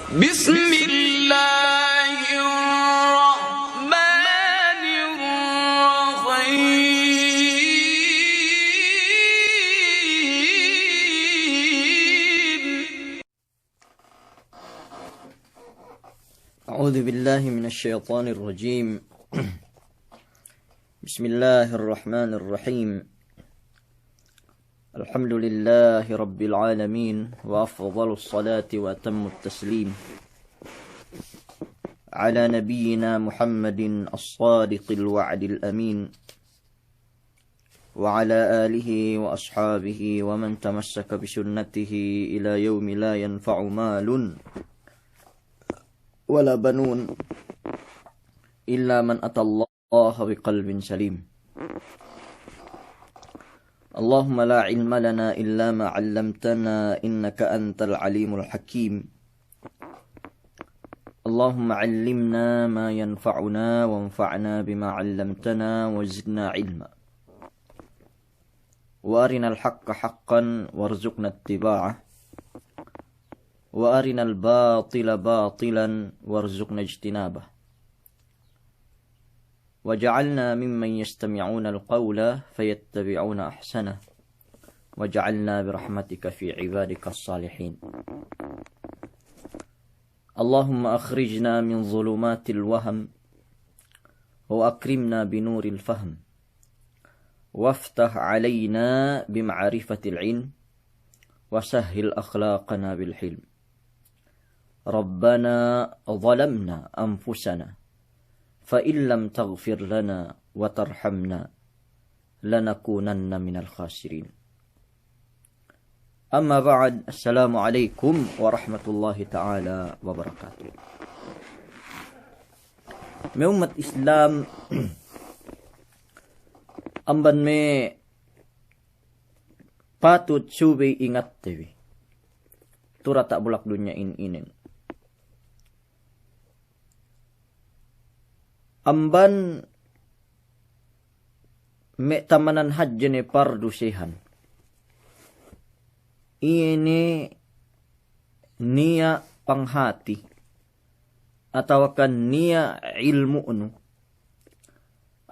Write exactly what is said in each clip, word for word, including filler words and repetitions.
بسم الله الرحمن الرحيم. أعوذ بالله من الشيطان الرجيم. بسم الله الرحمن الرحيم. الحمد لله رب العالمين، وأفضل الصلاة وأتم التسليم على نبينا محمد الصادق الوعد الأمين، وعلى آله وأصحابه ومن تمسك بسنته إلى يوم لا ينفع مال ولا بنون إلا من أتى الله بقلب سليم. اللهم لا علم لنا إلا ما علمتنا إنك أنت العليم الحكيم. اللهم علمنا ما ينفعنا وانفعنا بما علمتنا وزدنا علما. وأرنا الحق حقا وارزقنا اتباعه، وأرنا الباطل باطلا وارزقنا اجتنابه. واجعلنا ممن يستمعون القول فيتبعون أحسنه، واجعلنا برحمتك في عبادك الصالحين. اللهم أخرجنا من ظلمات الوهم، وأكرمنا بنور الفهم، وافتح علينا بمعرفة العلم، وسهل أخلاقنا بالحلم. ربنا ظلمنا أنفسنا، فإن لم تغفر لنا وترحمنا، لنكونن من الخاسرين. أما بعد، السلام عليكم ورحمة الله تعالى وبركاته. Me' ummat Islam, amban me' patut subey ingatte bi tu diyata' bulak dunya in inin. Amban me' tamanan hadje ne pardusehan. Iye ne niya' panghati, atawakan niya' ilmu'nu,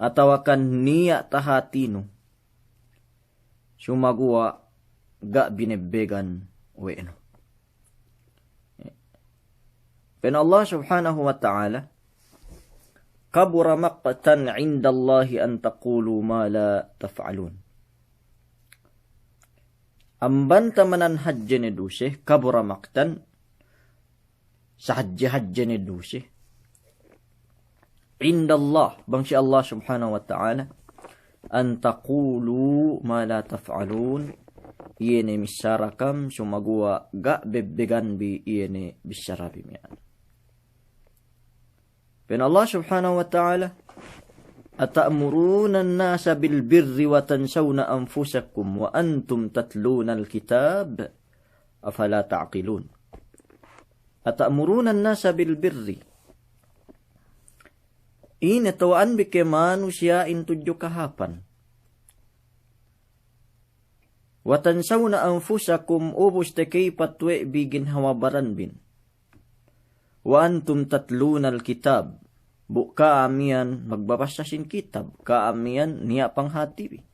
atawakan niya' tahatinu. Sumaguwa' ga' binebbegan we' nu. Pa'in Allah Subhanahu wa Ta'ala, كبر مقتا عند الله أن تقولوا ما لا تفعلون. Amban tamanan hadje ne duse, كبر مقتا, sahadje-hadje ne duse. عند الله, bang si Allah Subhanahu wa Ta'ala, أن تقولوا ما لا تفعلون, iye ne missara kam sumaguwa' ga' bebbegan bi iye ne bissara bi miya'an. Pa'in Allah Subhanahu wa Ta'ala, أتأمرون الناس بالبر وتنسون أنفسكم وأنتم تتلون الكتاب أفلا تعقلون. أتأمرون الناس بالبر. Ine tawa'anbi ke manusiya'in tudju kahāpan. وتنسون أنفسكم, ubus takey patwe'bi ginhawa baranbin. وأنتم تتلون الكتاب, bu ka'a miyan magbabassa sin kitab, ka'a miyan niya' panghatibi.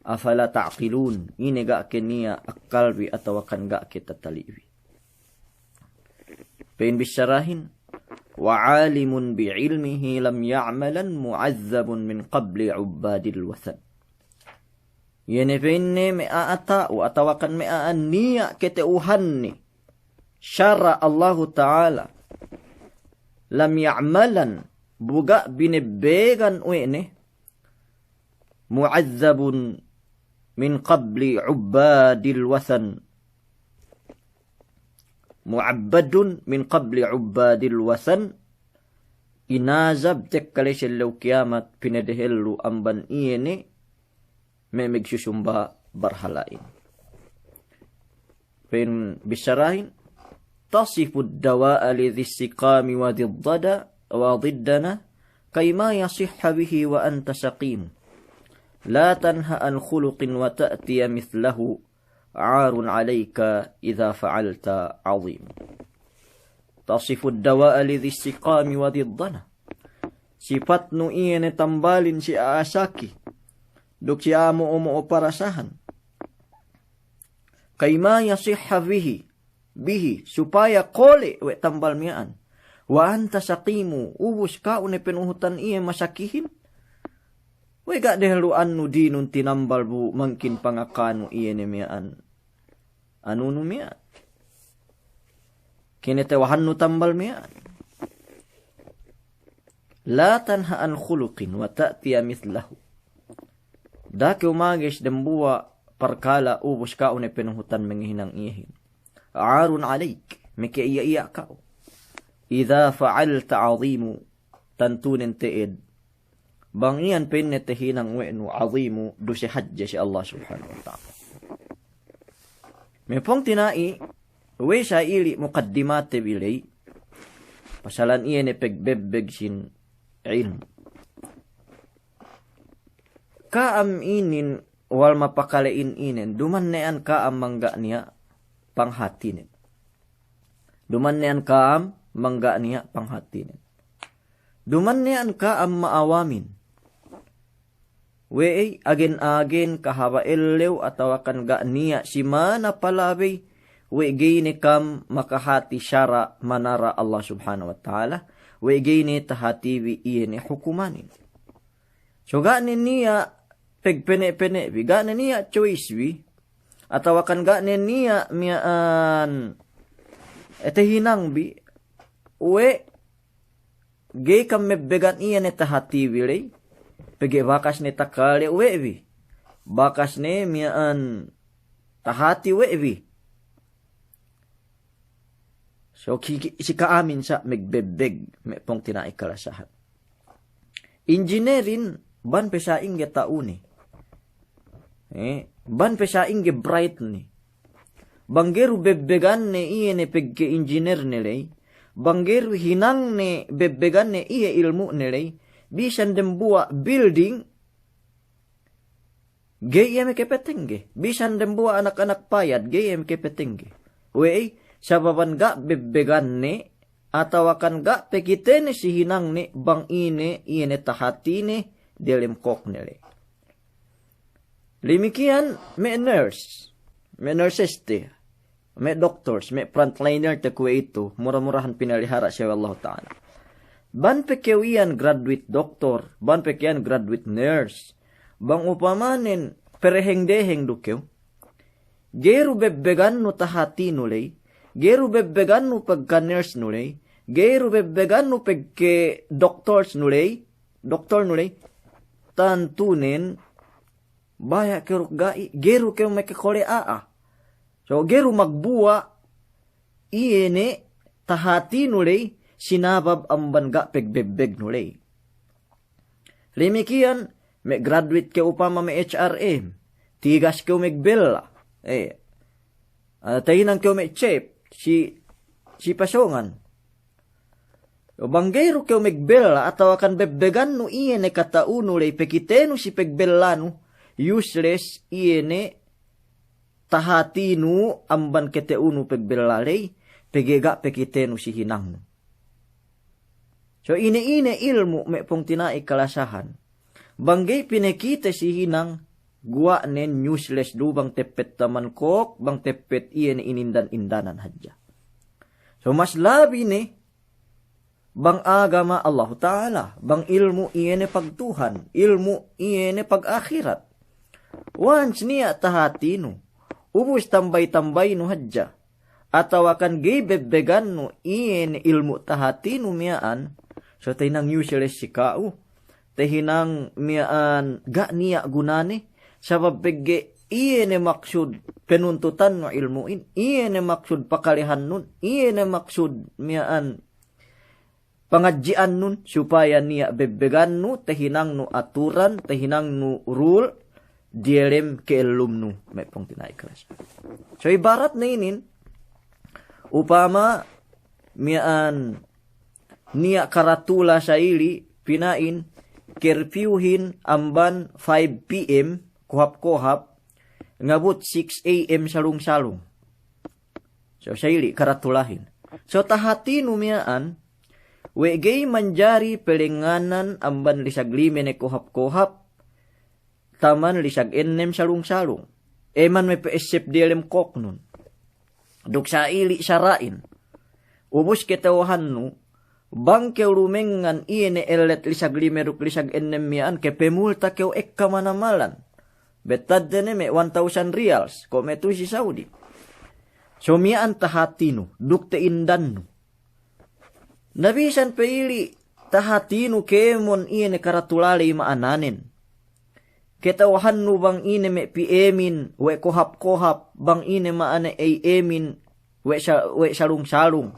أفلا تعقلون, ine ga' ke niya' akkalbi atawakan ga' ke tatali'bi. Pa'in bissarahin, وعالم بعلمه لم يعملا معذب من قبل عباد الوثن. Iye ne pa'inne me' a'a ta'u atawakan me' a'a niya' kata'uhanne sara' Allahu Ta'ala, لم يعملا, bu ga' binebbegan we' ne, معذب من قبل عباد الوثن. معبد من قبل عباد الوثن, inazab tekka la'i si ellew kiyamat, pinadehellu amban iye ne me' magsusumba barhala'in. Pa'in bissarahin, تصف الدواء لذي السقام وضدنا، وضدنا، كيما يصح به وأنت سقيم. لا تنه عن خلق وتأتي مثله، عار عليك إذا فعلت عظيم. تصف الدواء لذي السقام وذي الظنى. Sipatnu iye ne tambalin si a'a saki duk si a'a mo'o-mo'o parasahan. كيما يصح به, به, supaya kole' we' tambal miya'an. وأنت سقيم, ubus ka'u ne penuhutan iye masakihin. We' ga' dehellu'annu dinun tinambal bu mangkin pangakanu iye ne miya'an. Anunu miya'an. Kinetewahannu tambal miya'an. لا تنه عن خلق وتأتي مثله. Da'a kew mages dembuwa' parkala' ubus ka'u ne penuhutan mangahinang iyehin. عار عليك, meke iya'-iya' ka'u. إذا فعلت عظيم, tantunen te'ed bang iyan pa'inne tahinang we' nu azimu, duse hadje si Allah Subhanahu wa Ta'ala. Me' pungtina'i, we' sa ili' mukaddimate bi ley, pasalan iye ne pegbebbeg sin ilmu'. Ka'am inin wal mapakalehin inen, duma'in ne an ka'am mangga' niya' panghatinen. Duma'in ne an ka'am mangga' niya' panghatinen. Duma'in ne an ka'am ma'awamin. We'ey, agen-agen kahaba' ellew atawakan ga' niya' si mana palabey, we' ga'i ne kam makahati sara' manara Allah Subhanahu wa Ta'ala, we' ga'i ne tahatibi iye ne hukumanin. So ga' ne niya' pegpene'-pene' bi, ga' ne niya' choice bi, atawakan ga' ne niya' miya'an, eh, tahinang bi, we' ga'i kam mebbegan iye ne tahatibi ley, pegge' bakas ne takale we' bi, bakas ne miya'an tahati we' bi. So, ki-, ki-, si ka'amin sa' megbebbeg, me' pungtina'i kalasahan. Injinerin, bang pe sa'ingge ta'une. Eh, bang pe sa'ingge bright ne. Bang ga'i du bebbeganne iye ne pegke injinerne ley. Bang ga'i du hinangne bebbeganne iye ilmu'ne ley. Bisan dembuwa' building, ga'i iye mekepetengge. Bisan dembuwa' anak-anak payad, ga'i iye mekepetengge. We'ey, sababan ga' bebbeganne, atawakan ga' pekitene si hinangne, bang ine, iye ne tahatine, delem kōkne ley. Limikiyan me' nurse, me' nurses te, me' doctors, me' frontliner te kuwe'itu, mura-murahan pinalihara' siye we' Allahu Ta'ala. Bang pe kew iyan graduate doctor, bang pe kew iyan graduate nurse, bang upamanen pereheng-deheng du kew, ga'i du bebbegannu tahatinu ley, ga'i du bebbegannu pegka-nurse nu ley, ga'i du bebbegannu pegke doctors nu ley, doktor nu ley, tantunen baya' kew duk ga'i, ga'i du kew mekekole' a'a. So, ga'i du magbuwa' iye ne tahatinu ley, sinabab amban ga' pegbebbegnu ley. Limikiyan, me' graduate kew upama me' H R M, tigas kew megbella. Eh, ah, tahinang kew me' chef, si, si pasōngan. Bang ga'i du kew megbella atawakan bebbegannu iye ne kata'unu ley pekitenu si pegbellanu, useless iye ne tahatinu amban kata'unu pegbella ley, pegge' ga' pekitenu si hinangnu. So ine-ine ilmu' me' pungtina'i kalasahan, bang ga'i pinekite si hinang, guwa'nen useless du bang teppet taman kōk, bang teppet iye ne inindan-indanan hadja. So mas labi ne, bang agama Allahu Ta'ala, bang ilmu' iye ne pagtuhan, ilmu' iye ne pagahirat. Once niya' tahatinu, ubus tambay-tambaynu hadja. Atawakan ga'i bebbegannu iye ne ilmu' tahatinu miya'an, so tahinang useless si ka'u, tahinang miya'an ga' niya' gunane, sabab pegge' iye ne maksud penuntutannu ilmu'in, iye ne maksud pakalehannun, iye ne maksud miya'an pangadji'annun supaya niya' bebbegannu, tahinangnu aturan, tahinangnu rule, diyalem ke'ellumnu, me' pungtina'i kalasahan. So ibaratne inin, upama miya'an niya' karatula sa'ili', pina'in, curfewhin amban five P M, kohap-kohap, ngabut six A M salung-salung. So, sa'ili' karatulahin. So tahatinu miya'an, we' ga'i manjari pelengnganan amban lisag lime ne kohap-kohap, taman lisag ennem salung-salung. Eman me' pe'essep diyalem kōknun. Duk sa'ili' sara'in. Ubus kata'uhannu, bang kew lumengngan iye ne ellet lisag lime duk lisag ennem miya'an, kepemulta kew ekka manamalan. Bettadde ne me' one thousand riyals, ko' me' tu'u si Saudi. So miya'an tahatinu, duk ta'indannu. Na bisan pe ili' tahatinu kēmon iye ne karatula ley ma'ananen. Kata'uhannu bang ine me' P M-in we' kohap-kohap, bang ine ma'ane A M-in we' sa-, we' salung-salung.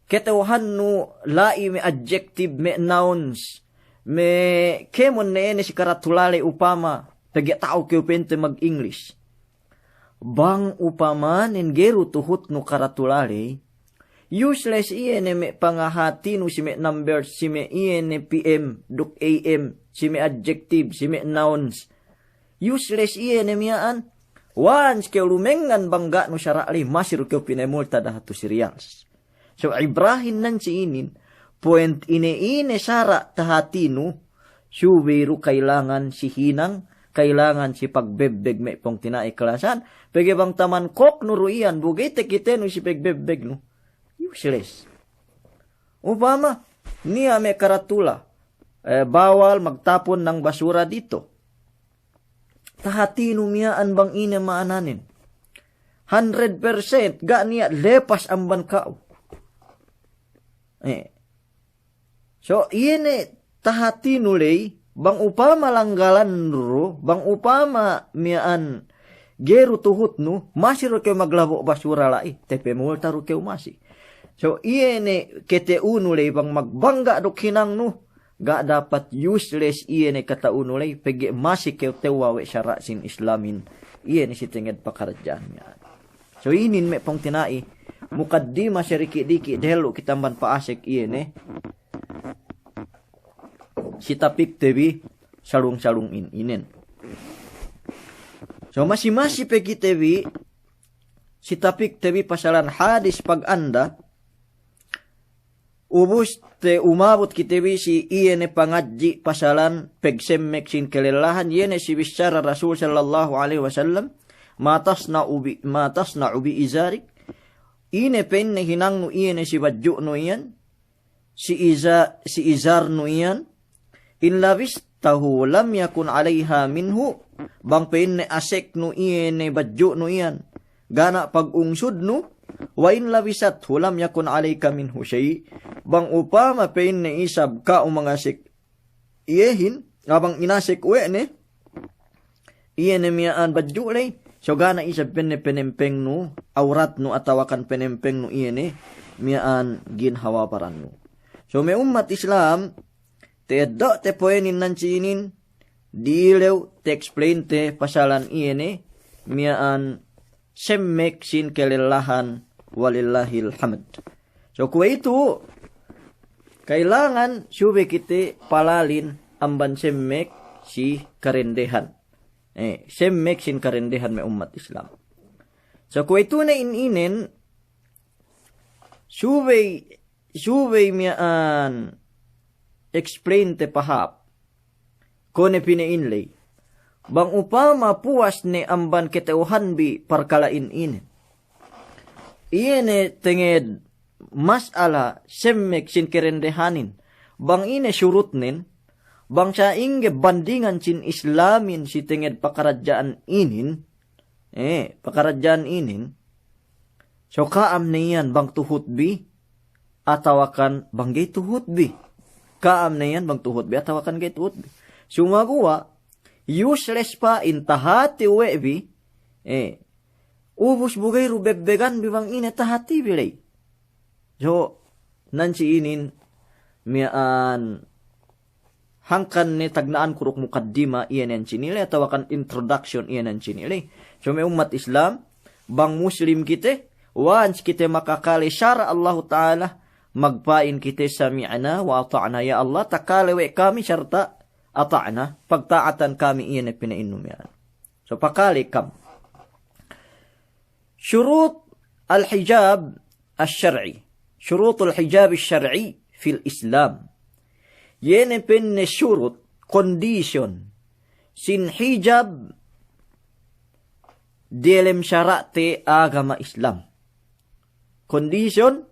Kata'uhannu la'i me' adjective, me' nouns, me' kēmon ne ine si karatula ley upama, pegge' ta'u kew pa'inte mag-English. Bang upamanen ga'i du tuhutnu karatula ley, useless iye ne me' pangahatinu si me' numbers, si me' iye ne P M duk A M, si me' adjective, si me' nouns. Useless iye ne miya'an. Once kew lumengngan bang ga' nu sara' ley, masi du kew pinemulta dahatus riyals. So ibrahin nan si inin, point ine-ine sara' tahatinu, subey du kailangan si hinang, kailangan si pagbebbeg me' pungtina'i kalasahan, pegge' bang taman kōknu du iyan, bu ga'i takitenu si pagbebbegnu. Useless. Upama, niya' me' karatula, eh, bawal magtapon ng basura dito. Tahatinu miya'an bang ine ma'ananen. Hundred percent, ga' niya' lepas amban ka'u. Eh. So, iye ne tahatinu ley, bang upama langgalannu du, bang upama miya'an ga'i du tuhutnu, masi du kew maglabo' basura la'i, tapemulta du kew masi. So, iye ne kata'unu ley bang magbangga' duk hinangnu, ga' dapat, useless iye ne kata'unu ley, pegge' masi kew tewwa' we' sara' sin Islamin, iye ne si tenged pakaradja'an miya'an. So inin me' pungtina'i, mukaddima sediki'-diki' dehellu kite amban pa'asek iye ne si tapikte bi salung-salung in-, inen. So masi-masi pe kite bi si tapikte bi pasalan hadis paganda, ubus te umabut kite bi si iye ne pangadji' pasalan pegsemmek sin kalellahan, iye ne si bissara Rasul sallallahu alaihi wasallam, "Ma tasna'u bi, ma tasna'u bi izarik?" Ine pa'inne hinangnu iye ne si badju'nu iyan, si iza-, si izarnu iyan, "In labistahu lam yakun alaiha minhu," bang pa'inne aseknu iye ne badju'nu iyan, ga' niya' pagungsudnu, "wa in labisathu lam yakun alaika minhu syai'," bang upama pa'inne isab ka'u mangasek iyehin, a bang inasek we' ne iye ne miya'an badju' ley, so ga' niya' isab pa'inne penempengnu awratnu atawakan penempengnu iye ne miya'an ginhawa barannu. So me' ummat Islam, ta'eddo'te po'inin nan si inin, dilew ta'explainte pasalan iye ne miya'an semmek sin kalellahan, walillahil hamd. So kuwe'itu, kailangan subey kite palalin amban semmek si karendehan. Eh, semmek sin karendehan me' ummat Islam. So kuwe'itu ne in-inen, subey, subey miya'an explainte pahāp. Kuwe' ne pina'in ley, bang upama puwas ne amban kata'uhanbi parkala' in-inen, iye ne tenged mas'ala semmek sin karendehanin, bang ine surutnen, bang sa'ingge bandingan sin Islamin si tenged pakaradja'an inin, eh, pakaradja'an inin, so ka'am ne iyan bang tuhutbi atawakan bang ga'i tuhutbi. Ka'am ne iyan bang tuhutbi atawakan ga'i tuhutbi. Sumaguwa' useless pa'in tahati we' bi, eh, ubus bu ga'i du bebbeganbi bang ine tahatibi ley. So, nan si inin miya'an hangkan ne tagna'anku duk mukaddima iye ne ensini' ley, atawakan introduction iye ne ensini' ley. So me' ummat Islam, bang Muslim kite, once kite makakale sara' Allahu Ta'ala, magpa'in kite, "Sami'na wa ata'na, ya Allah, takale we' kami sarta' ata'na, pagta'atan kami iye ne pina'innu miya'an." So pakale kam. Shurut al-hijab, الشرعي، شروط الحجاب الشرعي في الإسلام. Iye ne pa'inne surut, kondisyon, sin hijab diyalem sara'te agama Islam. Kondisyon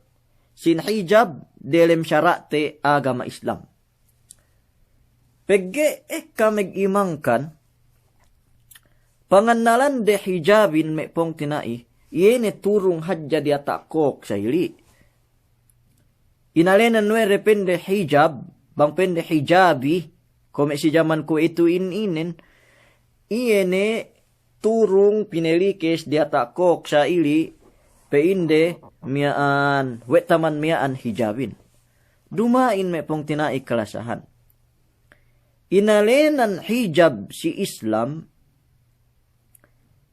sin hijab diyalem sara'te agama Islam. Pegge' ekka megimangkan, pangannalande hijabin me' pungtina'i, iye ne turung hadja diyata' kōk sa'ili'. Inalenan we' de pa'inde hijab, bang pa'inde hijabi, kuwe' me' si jaman kuwe'ituhin inin, iye ne turung pinalikes diyata' kōk sa'ili', pa'inde miya'an, we' taman miya'an hijabin. Duma'in me' pungtina'i kalasahan. Inalenan hijab si Islam,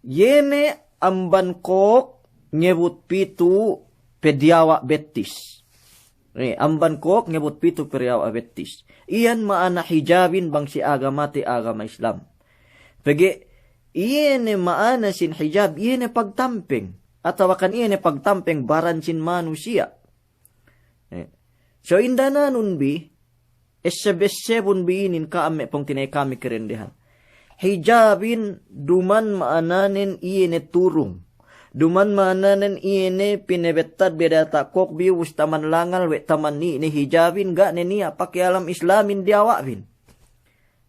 iye ne amban kōk ngebut pitu pe diyawa' bettis. Eh, amban kōk ngebut pitu pe diyawa' bettis. Iyan ma'ana hijabin bang si agamate agama Islam. Pegge' iye ne ma'ana sin hijab, iye ne pagtampeng. Atawakan iye ne pagtampeng baran sin manusiya'. Eh. So indananun bi, esseb-essebun bi inin ka'am me' pungtina'i kami kadendehan. Hijabin duma'in ma'ananen iye ne turung. Duma'in ma'ananen iye ne pinebettad bi diyata' kōk bi ubus taman langal we' taman iye ne hijabin ga' ne niya' pake alam Islamin diyawa'bin.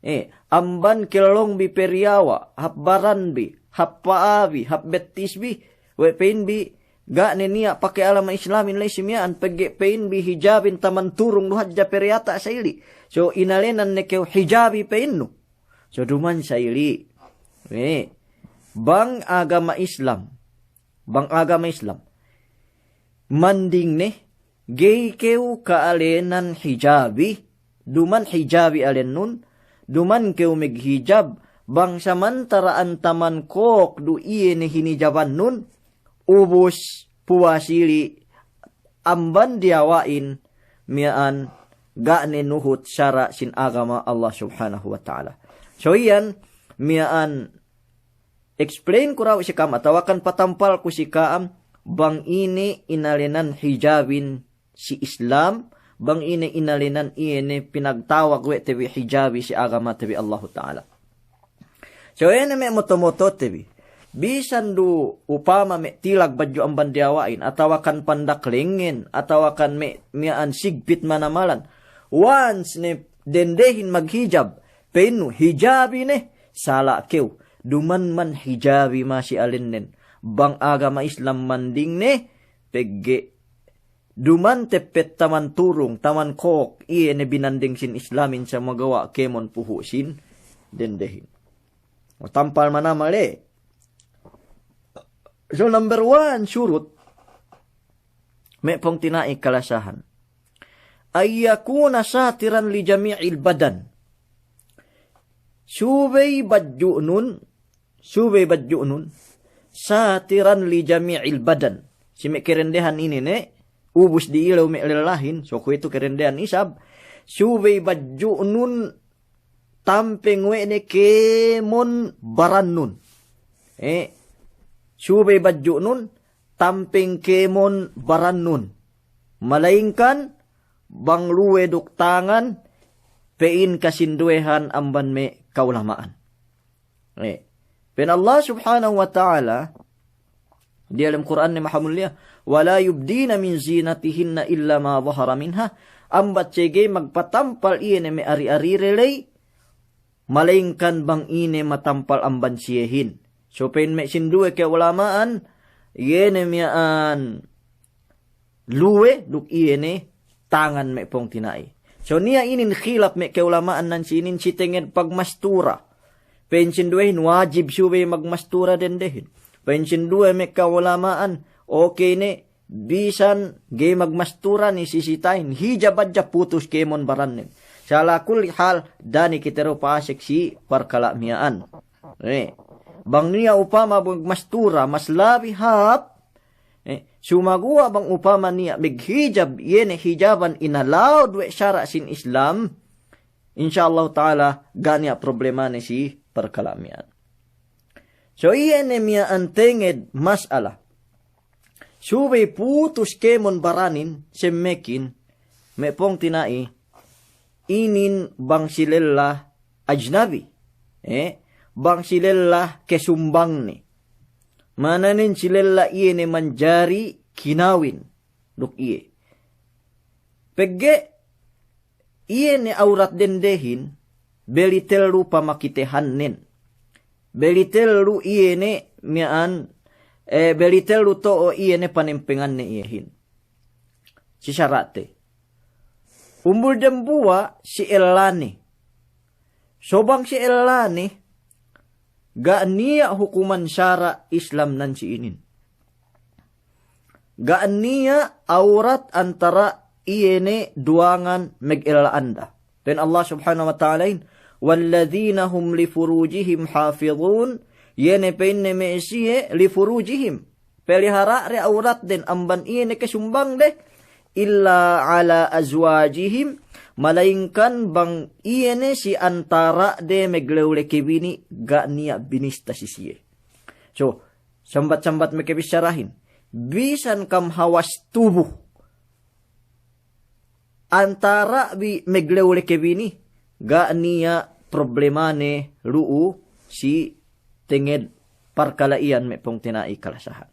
Eh, amban kellongbi pe diyawa', hap baranbi, hap pa'abi, hap bettisbi, we' pa'inbi, ga' ne niya' pake alam Islamin la'i si miya'an pegge' pa'inbi hijabin taman turung du hadja pe diyata' sa'ili'. So inalenan ne kew hijabi pa'innu. So duma'in sa'ili'. Eh, bang agama Islam. Bang agama Islam. Manding ne, ga'i kew ka'alenan hijabi, duma'in hijabi alennun, duma'in kew meghijab, bang samantara'an taman kōk du iye ne hinijabannun, ubus puwas ili' amban diyawa'in miya'an ga' ne nuhut sara' sin agama Allah Subhanahu wa Ta'ala. So iyan miya'an explain ku dahu' si ka'am atawakan patampal ku si ka'am, bang ine inalenan hijabin si Islam, bang ine inalenan iye ne pinagtawag we' te bi hijabi si agamate bi Allahu Ta'ala. So iye ne me' moto-motote bi. Bisan du upama me' tilag badju' amban diyawa'in, atawakan pandak lengngen, atawakan me' miya'an sigpit manamalan. Once ne dendehin maghijab, pa'innu hijabi ne, sala' kew. Duma'in man hijabi masi alennen. Bang agama Islam manding ne, pegge' duma'in teppet taman turung, taman kōk, iye ne binanding sin Islamin sumagawa' kēmon puhu' sin dendehin. O tampal manamal e. So number one surut, me' pungtina'i kalasahan. An yakuna satiran li jami'il badan. Subey badju'nun, subey badju'nun, satiran li jami'il badan. Si me' kadendehan inin ne, ubus di'ilew me' lellahin, so kuwe'itu kadendehan isab, subey badju'nun tampeng we' ne kēmon barannun. Eh, subey badju'nun tampeng kēmon barannun. Malayingkan bang luwe duk tangan, pa'in kasinduwehan amban me' ka'ulama'an. Eh, pa'in Allah Subhanahu wa Ta'ala, diyalem Kur'anne mahamulliya, "Wa la yubdina min zinatihinna illa ma zahara minha." Ambat sege magpatampal iye ne me' ari-aride ley, malayingkan bang ine matampal amban siyehin. So pa'in me' sinduwe ka'ulama'an, iye ne miya'an luwe duk iye ne tangan me' pungtina'i. So niya' inin khilap me' ka'ulama'an nan si inin si tenged pagmastura. Pa'in sinduwehin wajib subey magmastura dendehin. Pa'in sinduwe me' ka'ulama'an, okey ne, bisan ga'i magmastura ne sisitahin, hijab hadja putus kēmon barannen. Sa ala kulli hal, da'a ne kite du pa'asek si parkala' miya'an. Eh, bang niya' upama magmastura, mas labi hāp, eh, sumaguwa' bang upama niya' maghijab, iye ne hijaban inallowed we' sara' sin Islam, insya Allahu Ta'ala, ga' niya' problemane si parkala' miya'an. So iye ne miya'an tenged mas'ala. Subey putus kēmon baranin, semmekin, me' pungtina'i, inin bang si lella ajnabi, eh, bang si lella kesumbangnen. Ma'ananen si lella iye ne manjari kinawin duk iye. Pegge' iye ne awrat dendehin, beli tellu pamakitehannen. Beli tellu iye ne miya'an, eh, beli tellu to'o iye ne panempenganne iyehin. Si sara'te. Umbul dembuwa' si ellane. So bang si ellane, ga' niya' hukuman sara' Islam nan si inin. Ga' niya' awrat antara' iye ne duwangan megella'anda. Pa'in Allah Subhanahu wa Ta'alahin, "Walladhina hum li furujihim hafidhun," iye ne pa'inne me' siye li furujihim. Pelihara'de awratden amban iye ne kesumbangde, illa ala azwajihim, malayingkan bang iye ne si antara'de meglewlekebini ga' niya' binista si siye. So, sambat-sambat mekebissarahin. Bisan kam hawas tubuh antara' bi meglewlekebini, ga' niya' problemane lu'u si tenged parkala' iyan me' pungtina'i kalasahan.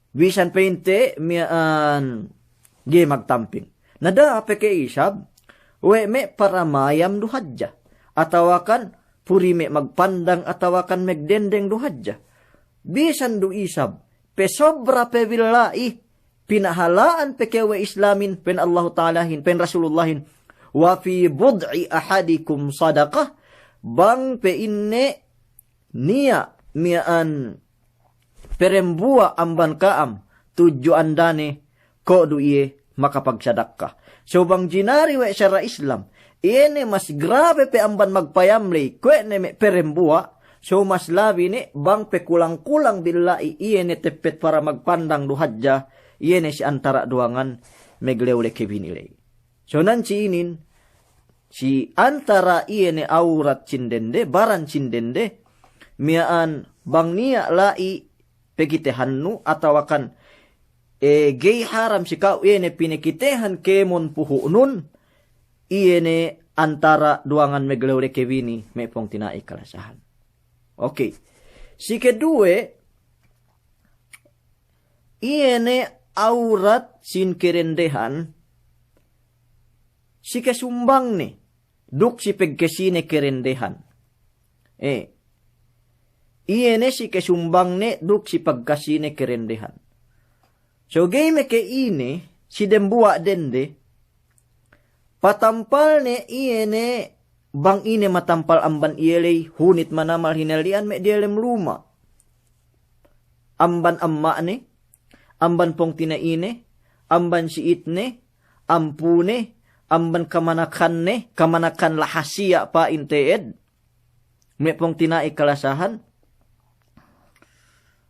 Bisan pa'inte miya'an ga'i magtamping. Na da'a pe ke isab, we' me' paramayam du hadja. Atawakan puri me' magpandang atawakan megdendeng du hadja. Bisan du isab, pesobra pe billa'i, pinahala'an pe kew we' Islamin, pa'in Allahu Ta'alahin, pa'in Rasulullahin, "Wa fi bud'i ahadikum sadaqah," bang pa'inne niya' miya'an perembuwa' amban ka'am tudju andane, ko' du iye makapagsadakka. So bang jinari we' sara' Islam, iye ne mas grabe pe amban magpayam ley, kuwe' ne me' perembuwa', so mas labi ne bang pe kulang-kulang billa'i iye ne teppet para magpandang du hadja, iye ne si antara' duwangan meglewlekebini ley. So nan si inin, si antara' iye ne awrat sin dende, baran sin dende, miya'an bang niya' la'i pekitehannu atawakan, eh, ga'i haram si ka'u iye ne pinekitehan kēmon puhu'nun, iye ne antara' duwangan meglewlekebini me' pungtina'i kalasahan. Okey. Si keduwe, iye ne awrat sin kerendehan, si kesumbangne duk si pegkasine kerendehan. Eh. Iye ne si kesumbangne duk si pegkasine kerendehan. So ga'i meke ine, si dembuwa' dende, patampalne iye ne bang ine matampal amban iye ley hunit manamal hinalli'an me' diyalem luma'. Amban amma'ne, amban pungtina'ine, amban si'itne, ampune, amban kamanakanne, kamanakan lahasiya' pa'in te'ed. Me' pungtina'i kalasahan,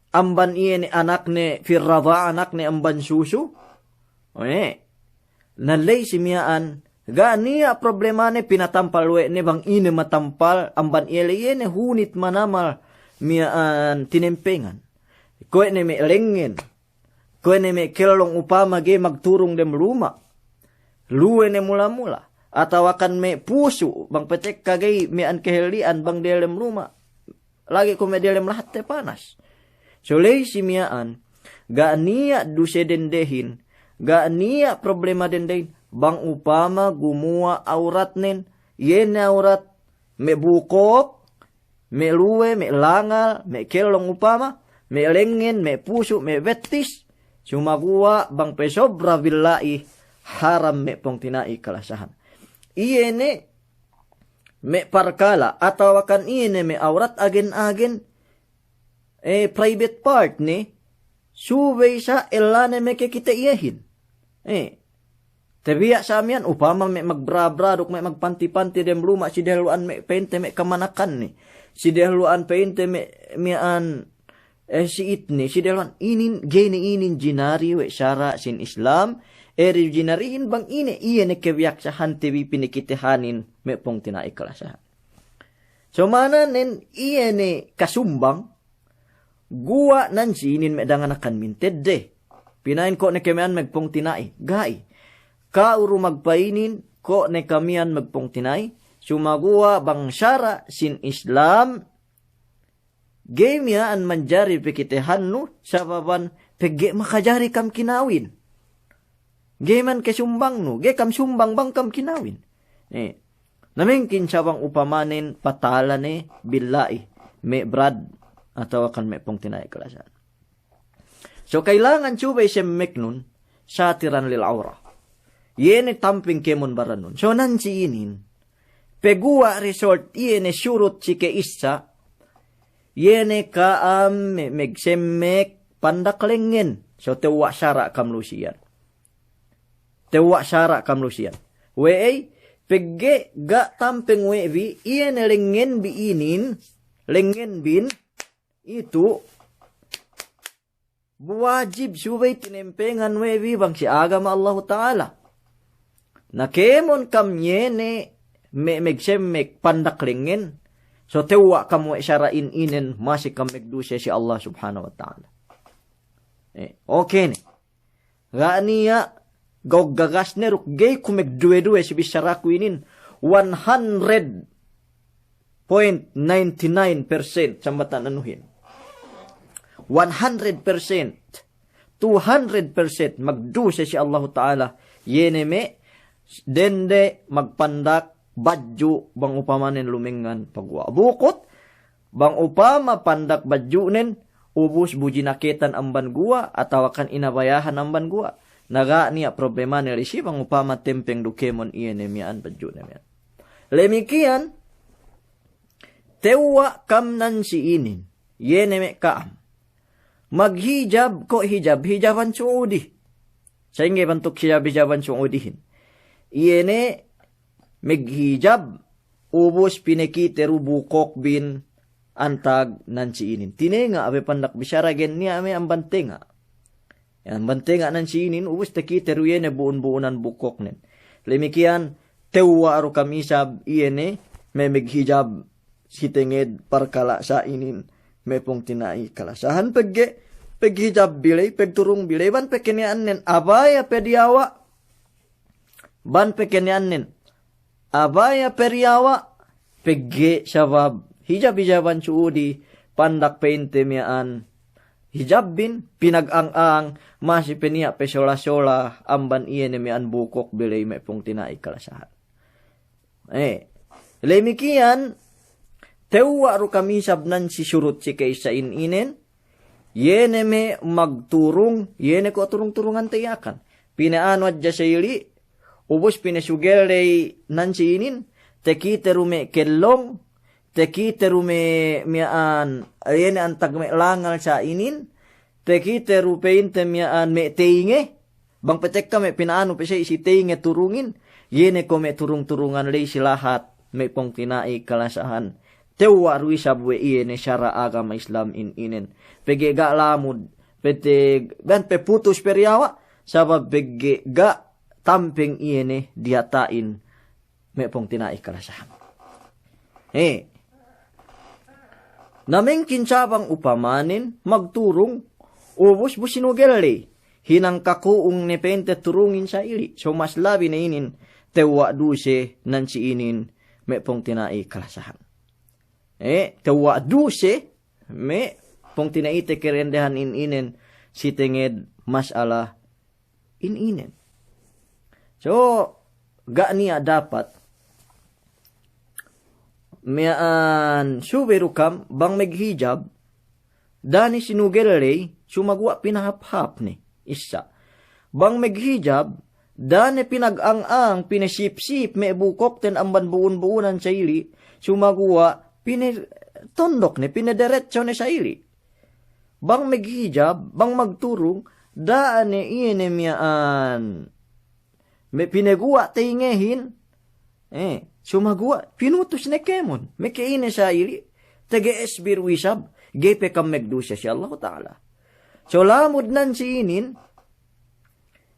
amban iye ne anakne fi rada'a, anakne amban susu. Oye. Na ley si miya'an, ga' niya' problemane pinatampal we' ne bang ine matampal amban iye ley, iye ne hunit manamal miya'an tinempengan. Kuwe' ne me' lengngen. Kuwe' ne me' kellong upama ga'i magturung dem luma'. Luwe ne mula-mula. Atawakan me' pusu', bang petekka ga'i miya'an kehelli'an bang diyalem luma'. Lagi' kuwe' me' diyalem lahatte panas. So ley si miya'an, ga' niya' duse dendehin, ga' niya' problema dendehin, bang upama gumuwa' awratnen, iye ne awrat me' bukok, me' luwe, me' langal, me' kellong upama, me' lengngen, me' pusu', me' bettis, sumaguwa' bang pesobra billa'i haram me' pungtina'i kalasahan. Iye ne me' parkala', atawakan iye ne me' awrat agen-agen, eh, private part ne, subey sa' ellane meke kite iyehin. Eh, Tabiya' sa' miya'an, upama me' magbra-bra duk me' magpanti-panti dem luma' si dehellu'an me' pa'inte me' kamanakanne. Si dehellu'an pa'inte me' miya'an, eh, si'itne, si dehellu'an inin, ga'i ne inin jinari we' sara' sin Islam, eri jinarihin bang ine, iye ne kebiyaksahante bi pinekitehanin me' pungtina'i kalasahan. So ma'ananen iye ne kasumbang, guwa' nan si inin me' danganakan mintedde. Pina'in ko' ne ke miya'an magpungtina'i. Ga'i. Ka'u du magpa'inin ko' ne ke miya'an magpungtina'i. Sumaguwa' bang sara' sin Islam, ga'i miya'an manjari pakitehannu, sababan pegge' makajari kam kinawin. Ga'i man ke sumbangnu, ga'i kam sumbang bang kam kinawin. Eh, na mengkin sa bang upamanen patala ne billa'i, me' brad, atawakan me' pungtina'i kalasahan. So, kailangan subey semmeknun satiran lil awra. Iye ne tamping kēmon barannun. So, nan si inin, paguwa' result iye ne surut si ke'issa, iye ne ka'am me', megsemmek pandak lengngen. So, tewwa' sara' kam lusiyan. Tewwa' sara' kam lusiyan. We'ey, pegge' ga' tamping we' bi, iye ne lengngenbi inin, lengngenbin, itu, bu wajib subey tinempengan we' bi bang si agama Allahu Ta'ala. Na kēmon kam iye ne me', megsemmek pandak lengngen, so tewwa' kam we' sara'in inen, masi kam megduse si Allah Subhanahu wa Ta'ala. Eh, oke ne. Ga' niya' gawgagas ne duk ga'i ku megduwe-duwe si bissaraku inin, one hundred point nine nine percent sambatan anuhin. One hundred percent, two hundred percent magduse si Allahu Ta'ala, iye ne me' dende magpandak badju' bang upamanen lumengngan paguwa'. Bukut, bang upama pandak badju'nen, ubus bu jinaketan amban guwa', atawakan inabayahan amban guwa', na ga' niya' problemane lisi bang upama tempeng du kēmon iye ne miya'an badju'ne miya'an. Lemikiyan, tewwa' kam nan si inin, iye ne me' ka'am. Maghijab, ko' hijab, hijaban Su'udi. Sa'ingge bantuk hijab, hijaban Su'udihin. Iye ne maghijab, ubus pinakite du bukukbin antag nan si inin. Tinenga' be pandak bissara, ga'i niya' me' amban tenga'. Amban tenga' nan si inin, ubus takite du iye ne bu'un-bu'unan bukuknen. Lemikiyan, tewwa' du kam isab iye ne me' maghijab si tenged parkala' sa inin me' pungtina'i kalasahan. Pegge', paghijab bi ley, pagturung bi ley, bang pe keniya'annen abaya pe diyawa', bang pe keniya'annen abaya pe diyawa', pegge' sabab hijab-hijaban Su'udi, pandak pa'inte miya'an hijabbin, pinag'ang-ang, masi pe niya' pe sola-sola amban iye ne miya'an bukuk bi ley me' pungtina'i kalasahan. Eh, lemikiyan, tewwa' du kam isab nan si surut si ke'issa inin, iye ne me' magturung, iye ne ko' turung-turungante Yakan. Pina'anu hadja sa ili', ubus pinasugel ley nan si inin, takite du me' kellong, takite du me' miya'an, iye ne antag me' langal sa inin, takite du pa'inte miya'an me' teyinge, bang pe tekka me' pina'anu pe sa i si teyinge turungin, iye ne ko' me' turung-turungan ley si lahat me' pungtina'i kalasahan. Tewwa' du isab we' iye ne sara' agama Islam in inen. Pegge' ga' lamud, pete, bang pe putus pe diyawa', sabab pegge' ga' tampeng iye ne diyata'in me' pungtina'i kalasahan. Eh. Na mengkin sa bang upamanen magturung, ubus bu sinugel ley, hinang kaku'ung ne pa'inte turungin sa ili'. So mas labi ne inin tewwa' duse nan si inin me' pungtina'i kalasahan. Eh, tewwa' duse me' pungtina'ite karendehan in inen si tenged mas'ala in inen. So, ga' niya' dapat miya'an subey du kam bang maghijab, da'a ne sinugel ley, sumaguwa' pinahāp-hāp ne, issa. Bang maghijab, da'a ne pinag'ang-ang, pinasip-sip me' bukukten amban bu'un-bu'unan sa ili', sumaguwa' pinatondok ne, pinadiretso ne sa ili'. Bang maghijab, bang magturung, da'a ne iye ne miya'an me' pinaguwa' teyingehin, eh, sumaguwa' pinutus ne kēmon, me' ke ine sa ili', taga isab du isab, ga'i pe kam magduse si Allahu Ta'ala. So lamud nan si inin,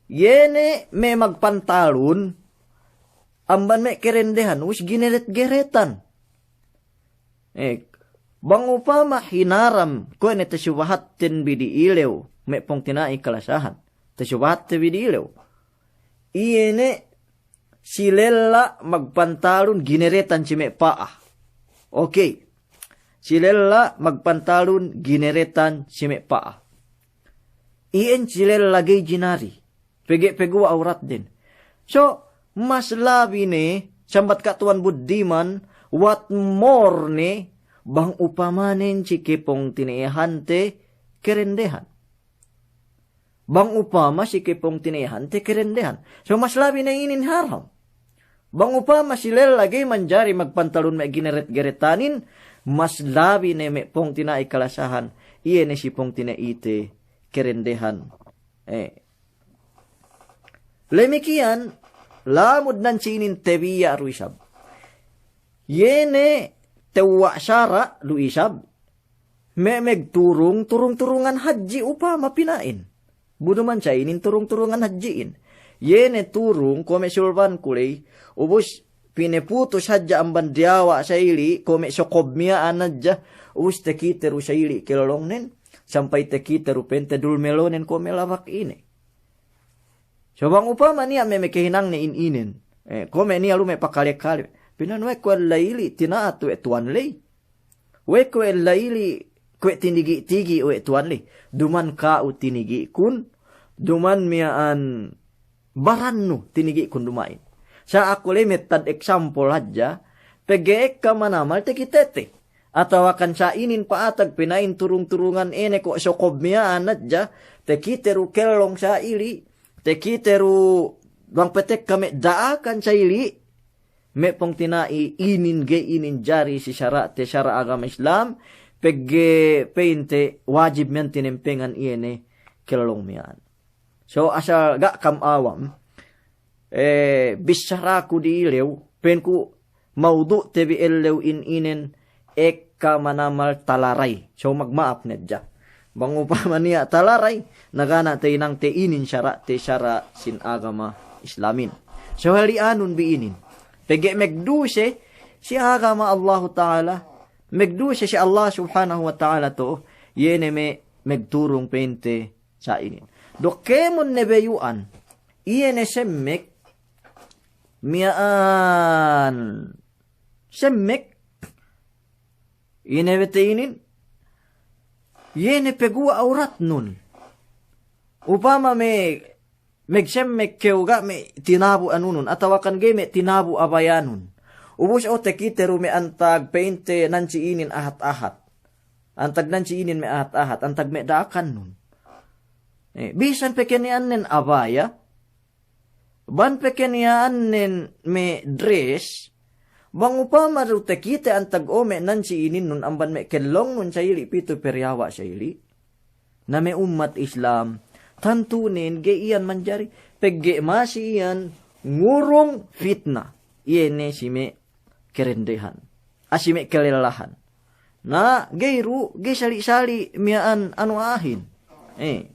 iye ne me' magpantalun, amban me' karendehan, ubus gineret-geretan. Eh, Bang upama hinaram, kuwe' ne tasubahatten bi di'ilew, me' pungtina'i kalasahan. Tasubahatte bi di'ilew. Iye ne si lella magpantalun gineretan si me' pa'a. Okey. Si lella magpantalun gineretan si me' pa'a. Iyan si lella ga'i jinari. Pegge' paguwa' awratden. So, mas labi ne, sambat ka' tuwan buddiman, what more ne, bang upamanen si kepungtina'ihante kerendehan. Bang upama si kepungtina'ihante kerendehan. So, mas labi ne inin haram. Bang upama si lella ga'i manjari magpantalun me' gineret-geretanin, mas labi ne me' pungtina'i kalasahan, iye ne si pungtina'ite kerendehan. Eh. Lemikiyan, lamud nan si inin tabiya' du isab. Iye ne tewwa' sara' du isab, me' megturung, turung-turungan hadji' upama pina'in. Bu duma'in sa inin turung-turungan hadji'in. Iye ne turung, kuwe' me' sulban ku ley, ubus pineputus hadja amban diyawa' sa ili', kuwe' me' sokob miya'an hadja, ubus takite du sa ili' kellongnen, sampay takite du pa'inte dulmelonen kuwe' me' labak ine. So bang upama niya' me' mekehinangne in inen, eh, kuwe' me' niya' lu me' pakale-kale, pina'in we' kuwe' la ili' tina'at we' tuwan ley. We' kuwe' la ili', kuwe' tinigi'-tigi' we' tuwan ley. Duma'in ka'u tinigi'kun, duma'in miya'an barannu tinigi'kun duma'in. Sa' aku ley mettad example hadja, pegge' ekka manamal takitete. Atawakan sa' inin pa'atag pina'in turung-turungan ine kuwe' sokob miya'an hadja, takite du kellong sa' ili', takite du bang patekka me' da'akan sa' ili', me' pungtina'i inin ga'i inin jari si sara'te sara' agama Islam, pegge' pa'inte wajib miya'an tinempengan iye ne kellong miya'an. So asal ga' kam awam, eh, bissaraku di'ilew, pa'inku mawdu'te bi ellew in inen ekka manamal talaray. So magma'ap ne hadja. Bang upama niya' talaray, na ga' ne tahinangte inin sara'te sara' sin agama Islamin. So hali' anun bi inin. Pegge' megduse si agama Allahu Ta'ala, megduse si Allah Subhanahu wa Ta'ala tu, iye ne me' megturung pa'inte sa' inin. Duk kēmon ne bayu'an, iye ne semmek, miya'an semmek, ine bete inin, iye ne paguwa' awratnun. Upama me' megsemmek kew ga' me' tinabu' anunun, atawakan ga'i me' tinabu' abayanun. Ubus o takite du me' antag pa'inte nan si inin ahat-ahat. Antag nan si inin me' ahat-ahat, antag me' da'akannun. Eh, bisan pe keniya'annen abaya, bang pe keniya'annen me' dress, bang upama du takite antag o me' nan si ininnun amban me' kellongnun sa' ili' pitu pe diyawa' sa' ili'. Na me' ummat Islam, tantunen ga'i iyan manjari, pegge' masi iyan ngurung fitna. Iye ne si me' kerendehan. A, si me' kelellahan. Na, ga'i du, ga'i sali'-sali' miya'an anu a'ahin. Eh.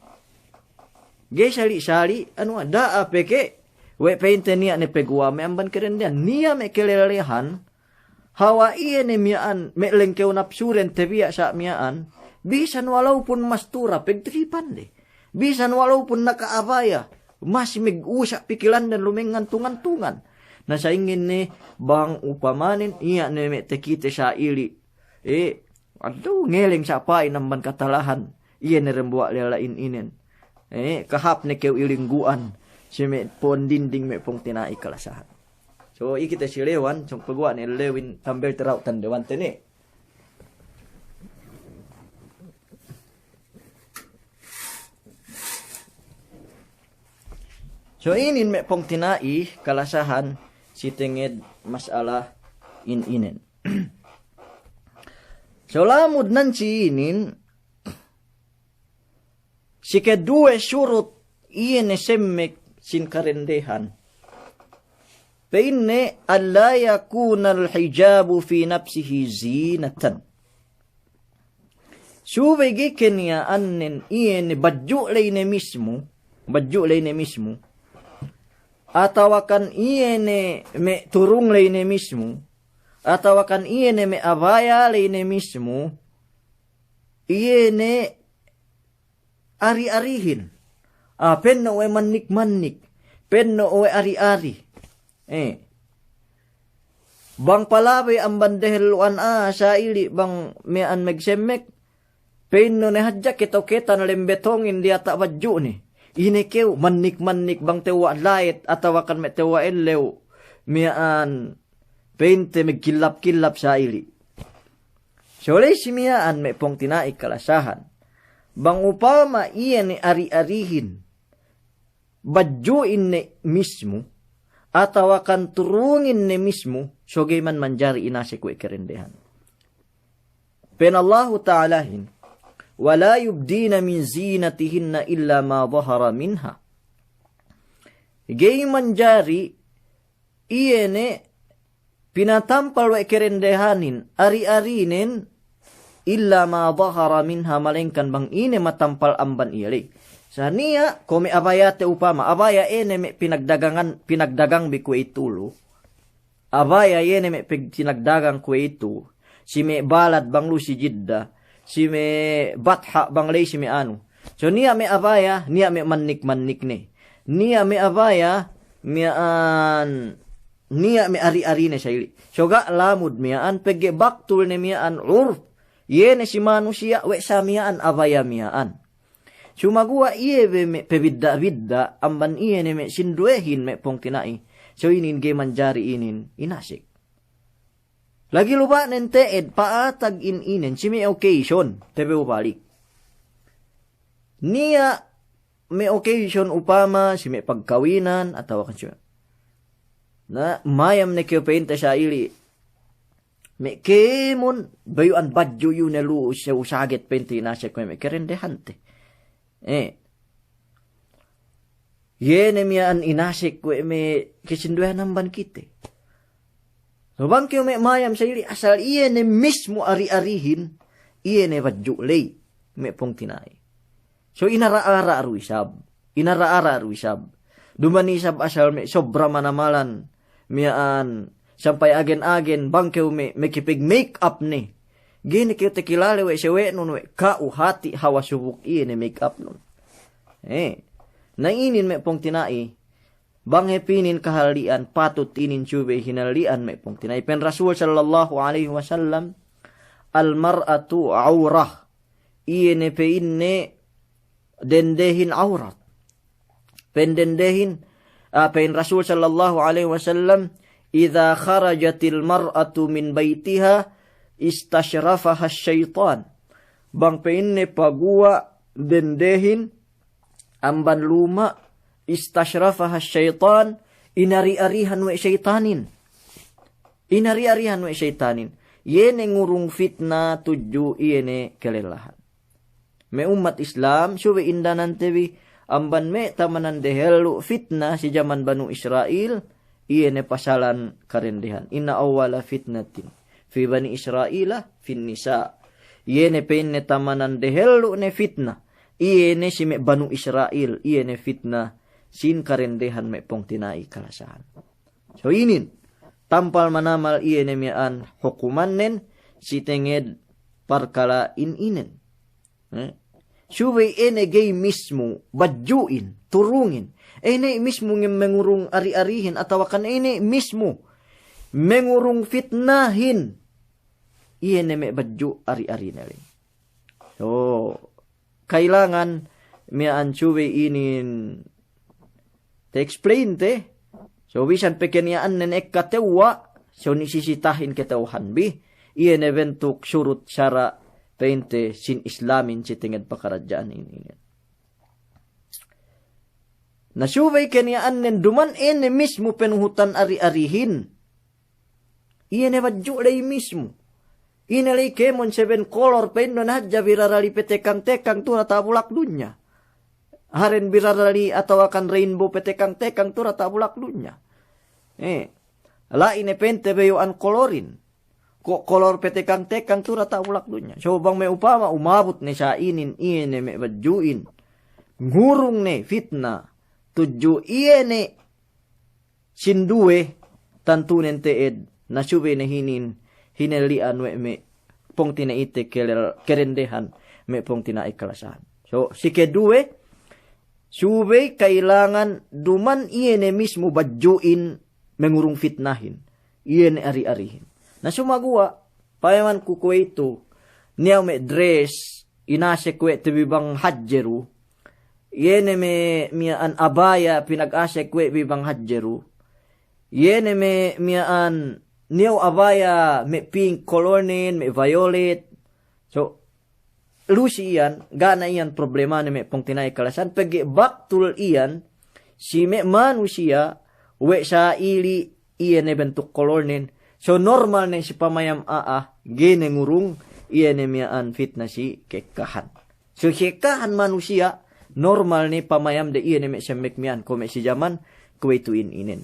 Ga'i sali'-sali' anu a-, da'a peke', we' pa'inte niya' ne paguwa' me' amban kerendehan. Niya' me' kelellehan, hawal iye ne miya'an, me' lengkew napsuden tabiya' sa' miya'an, bisan walaupun mastura pegtripande. Bisan walaupun naka'abaya, masi megusa' pikilanden lumengngan tungan-tungan. Na sa'ingge ne bang upamanen, iye ne me' takite sa' ili'. Eh, adu ngeleng sa' pa'in amban katalahan. Iye ne dembuwa' lella in inen. Eh, kahāp ne kew ilinggu'an. Si me' po'on dinding me' pungtina'i kalasahan. So, iye kite silewan, so paguwa' ne lewin tambel terau tandewante ne. So inin me' pungtina'i kalasahan si tenged mas'ala in inen. So lamud nan si inin, si keduwe surut iye ne semmek sin karendehan. Pa'inne, ألا يكون الحجاب في نفسه زينة. Subey ga'i keniya'annen iye ne badju' ley ne mismu, badju' ley ne mismu, atawakan iye ne me' turung ley ne mismu, atawakan iye ne me' abaya ley ne mismu, iye ne ari-arihin. Ah, penno' we' mannik-mannik, penno' we' ari-ari. Eh. Bang palabey amban dehellu'an a'a sa'ili' bang miya'an megsemmek, pa'innu ne hadja ketaw-ketan lem betongin diyata' badju'ne. Ine kew, mannik-mannik bang tewwa' layet atawakan me' tewwa' ellew miya'an pa'inte megkillap-killap sa'ili'. So ley si miya'an me' pungtina'i kalasahan. Bang upama iye ne ari-arihin badju'in ne mismu, atawakan turungin ne mismu, so ga'i man manjari inasek we' kerendehan. Pa'in Allahu Ta'alahin, "Wa la yubdina min zinatihinna illa ma dhahara minha." Ga'i manjari iye ne pinatampal we' kerendehanin, ari-arinen, illa ma dhahara minha, malengkan bang ine matampal amban iye ley. Sa niya', kuwe' me' abayate upama, abaya ine me' pinagdagangan, pinagdagangbi kuwe'itu lu. Abaya iye ne me' pegtinagdagang kuwe'itu, si me' balad bang lu si Jidda, si me' batha' bang ley si me' anu. So niya' me' abaya, niya' me' mannik-mannik ne. Niya' me' abaya, miya'an, niya' me' ari-arine sa'ili'. So ga' lamud miya'an, pegge' baktul ne miya'an urf. Iye ne si manusiya' we' sa miya'an abaya miya'an. Sumaguwa' iye be me' pebidda'-bidda' amban iye ne me' sinduwehin me' pungtina'i. So inin ga'i manjari inin inasek. Lagi' luba'nen te'ed pa'atag in inen si me' occasion, tebew balik. Niya' me' occasion upama si me' pagkawinan atawa kan si me'. Na, mayam ne kew pa'inte sa'ili'. Me' kēmon, bayu'an badju' iyu ne lu, sew saget pa'inte inasek we' me' kerendehante. Eh. Iye ne miya'an inasek we' me' kesinduwehan amban kite. So bang kew me' mayam sa'ili' asal iye ne mismu ari-arihin, iye ne badju' ley, me' pungtina'i. So inara-ara du isab. Inara-ara du isab. Duma'in isab asal me' sobra manamalan miya'an sampay agen-agen bang kew me', me' kepeg-make up ne. Ga'i ne kew tekilale we' sewe'nun we' ka'u hati' hawal subuk iye ne make up nun. Eh. Na inin me' pungtina'i. Bang hep inin kahalli'an, patut inin subey hinalli'an me' pungtina'i. Pa'in Rasul sallallahu alaihi wasallam, "Al-mar'atu awrah." Iye ne pa'inne dendehin awrat. Pa'in dendehin, ah, pa'in Rasul sallallahu alaihi wasallam, "Idza kharajatil mar'atu min baitiha istashrafaha syaitan." Bang pa'inne paguwa' dendehin amban luma', istashrafaha syaitan, inari-arihan we' seitanin. Inari-arihan we' seitanin. Iye ne ngurung fitna tudju iye ne kalellahan. Me' ummat Islam, subey indanante bi, amban me' tamanan dehellu' fitna si jaman Banu Israil, iye ne pasalan karendehan. Inna awwala fitnatin fi Bani Israila fin nisa. Iye ne pa'inne tamanan dehellu' ne fitna. Iye ne si me' Banu Israil, iye ne fitna sin karendehan me' pungtina'i kalasahan. So inin, tampal manamal iye ne miya'an hukumannen si tenged parkala' in inen. Eh? Subey ine ga'i mismu badju'in, turungin. Ine mismu nge mengurung ari-arihin atawakan ine mismu mengurung fitnahin. Iye ne me' badju' ari-arine ley. So, kailangan miya'an subey inin te-explain te. So, bisan pe keniya'annen ekka tewwa', so, ni sisitahin kata'uhanbi. Iye ne bentuk surut sara' pa'inte sin Islamin si tenged pakaradja'an inin. Na subey keniya'annen duma'in ine mismu penuhutan ari-arihin. Iye ne badju' ley mismu. Ine ley kēmon seven color pa'innu ne hadja birarali petekang-tekang tu diyata' bulak dunya. Haren birarali atawakan rainbow petekang-tekang tu diyata' bulak dunya. Eh, la'i ne pa'inte bayu'an kolorin. Ko' kolor petekang-tekang tu diyata' bulak dunya. So bang me' upama umabut ne sa inin iye ne me' badju'in ngurung ne fitna tudju iye ne sinduwe, tantunen te'ed, na subey ne hinin, hinelli'an we' me' pungtina'ite kelel-, kerendehan. me' pungtina'i kalasahan. So, si keduwe, subey kailangan duman iye ne mismu badju'in mengurung fitnahin. Iye ne ari-arihin. Na sumaguwa', payaman ku kuwe'itu, niya' me' dress, inasek we' te bi bang hadje du. Iye ne me' miya'an abaya pinag-asek we' bi bang hadje du. Iye ne me' miya'an niya' abaya me' pink colornen, me' violet. So, lu si iyan, ga' ne iyan problemane me' pungtina'i kalasahan, pegge' baktul iyan, si me' manusiya', we' sa'ili' iye ne bentuk kolornen. So normal ne si pamayam a'a, ga'i ne ngurung, iye ne miya'an fitna si kekkahan. So kekkahan manusiya', normal ne pamayamde iye ne me' semmek miya'an kuwe' me' si jaman, kuwe'itu in inen.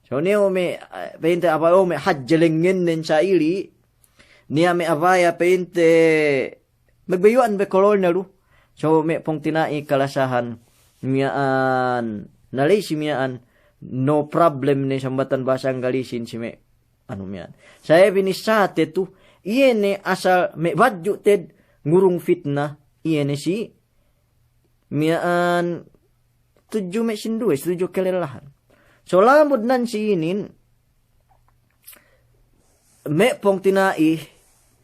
So niya' me', eh, pa'inte abaya me' hadje lengngennen sa'ili', niya' me' abaya pa'inte magbayu'an be kolorne du. So me' pungtina'i kalasahan miya'an, na ley si miya'an, no problem ne sambatan bahasa Anggalisin si me' anu miya'an. Saye binissāte tu, iye ne asal me' badju' te'ed ngurung fitna, iye ne si miya'an tudju me' sinduwe, tudju kelellahan. So lamud nan si inin, me' pungtina'i,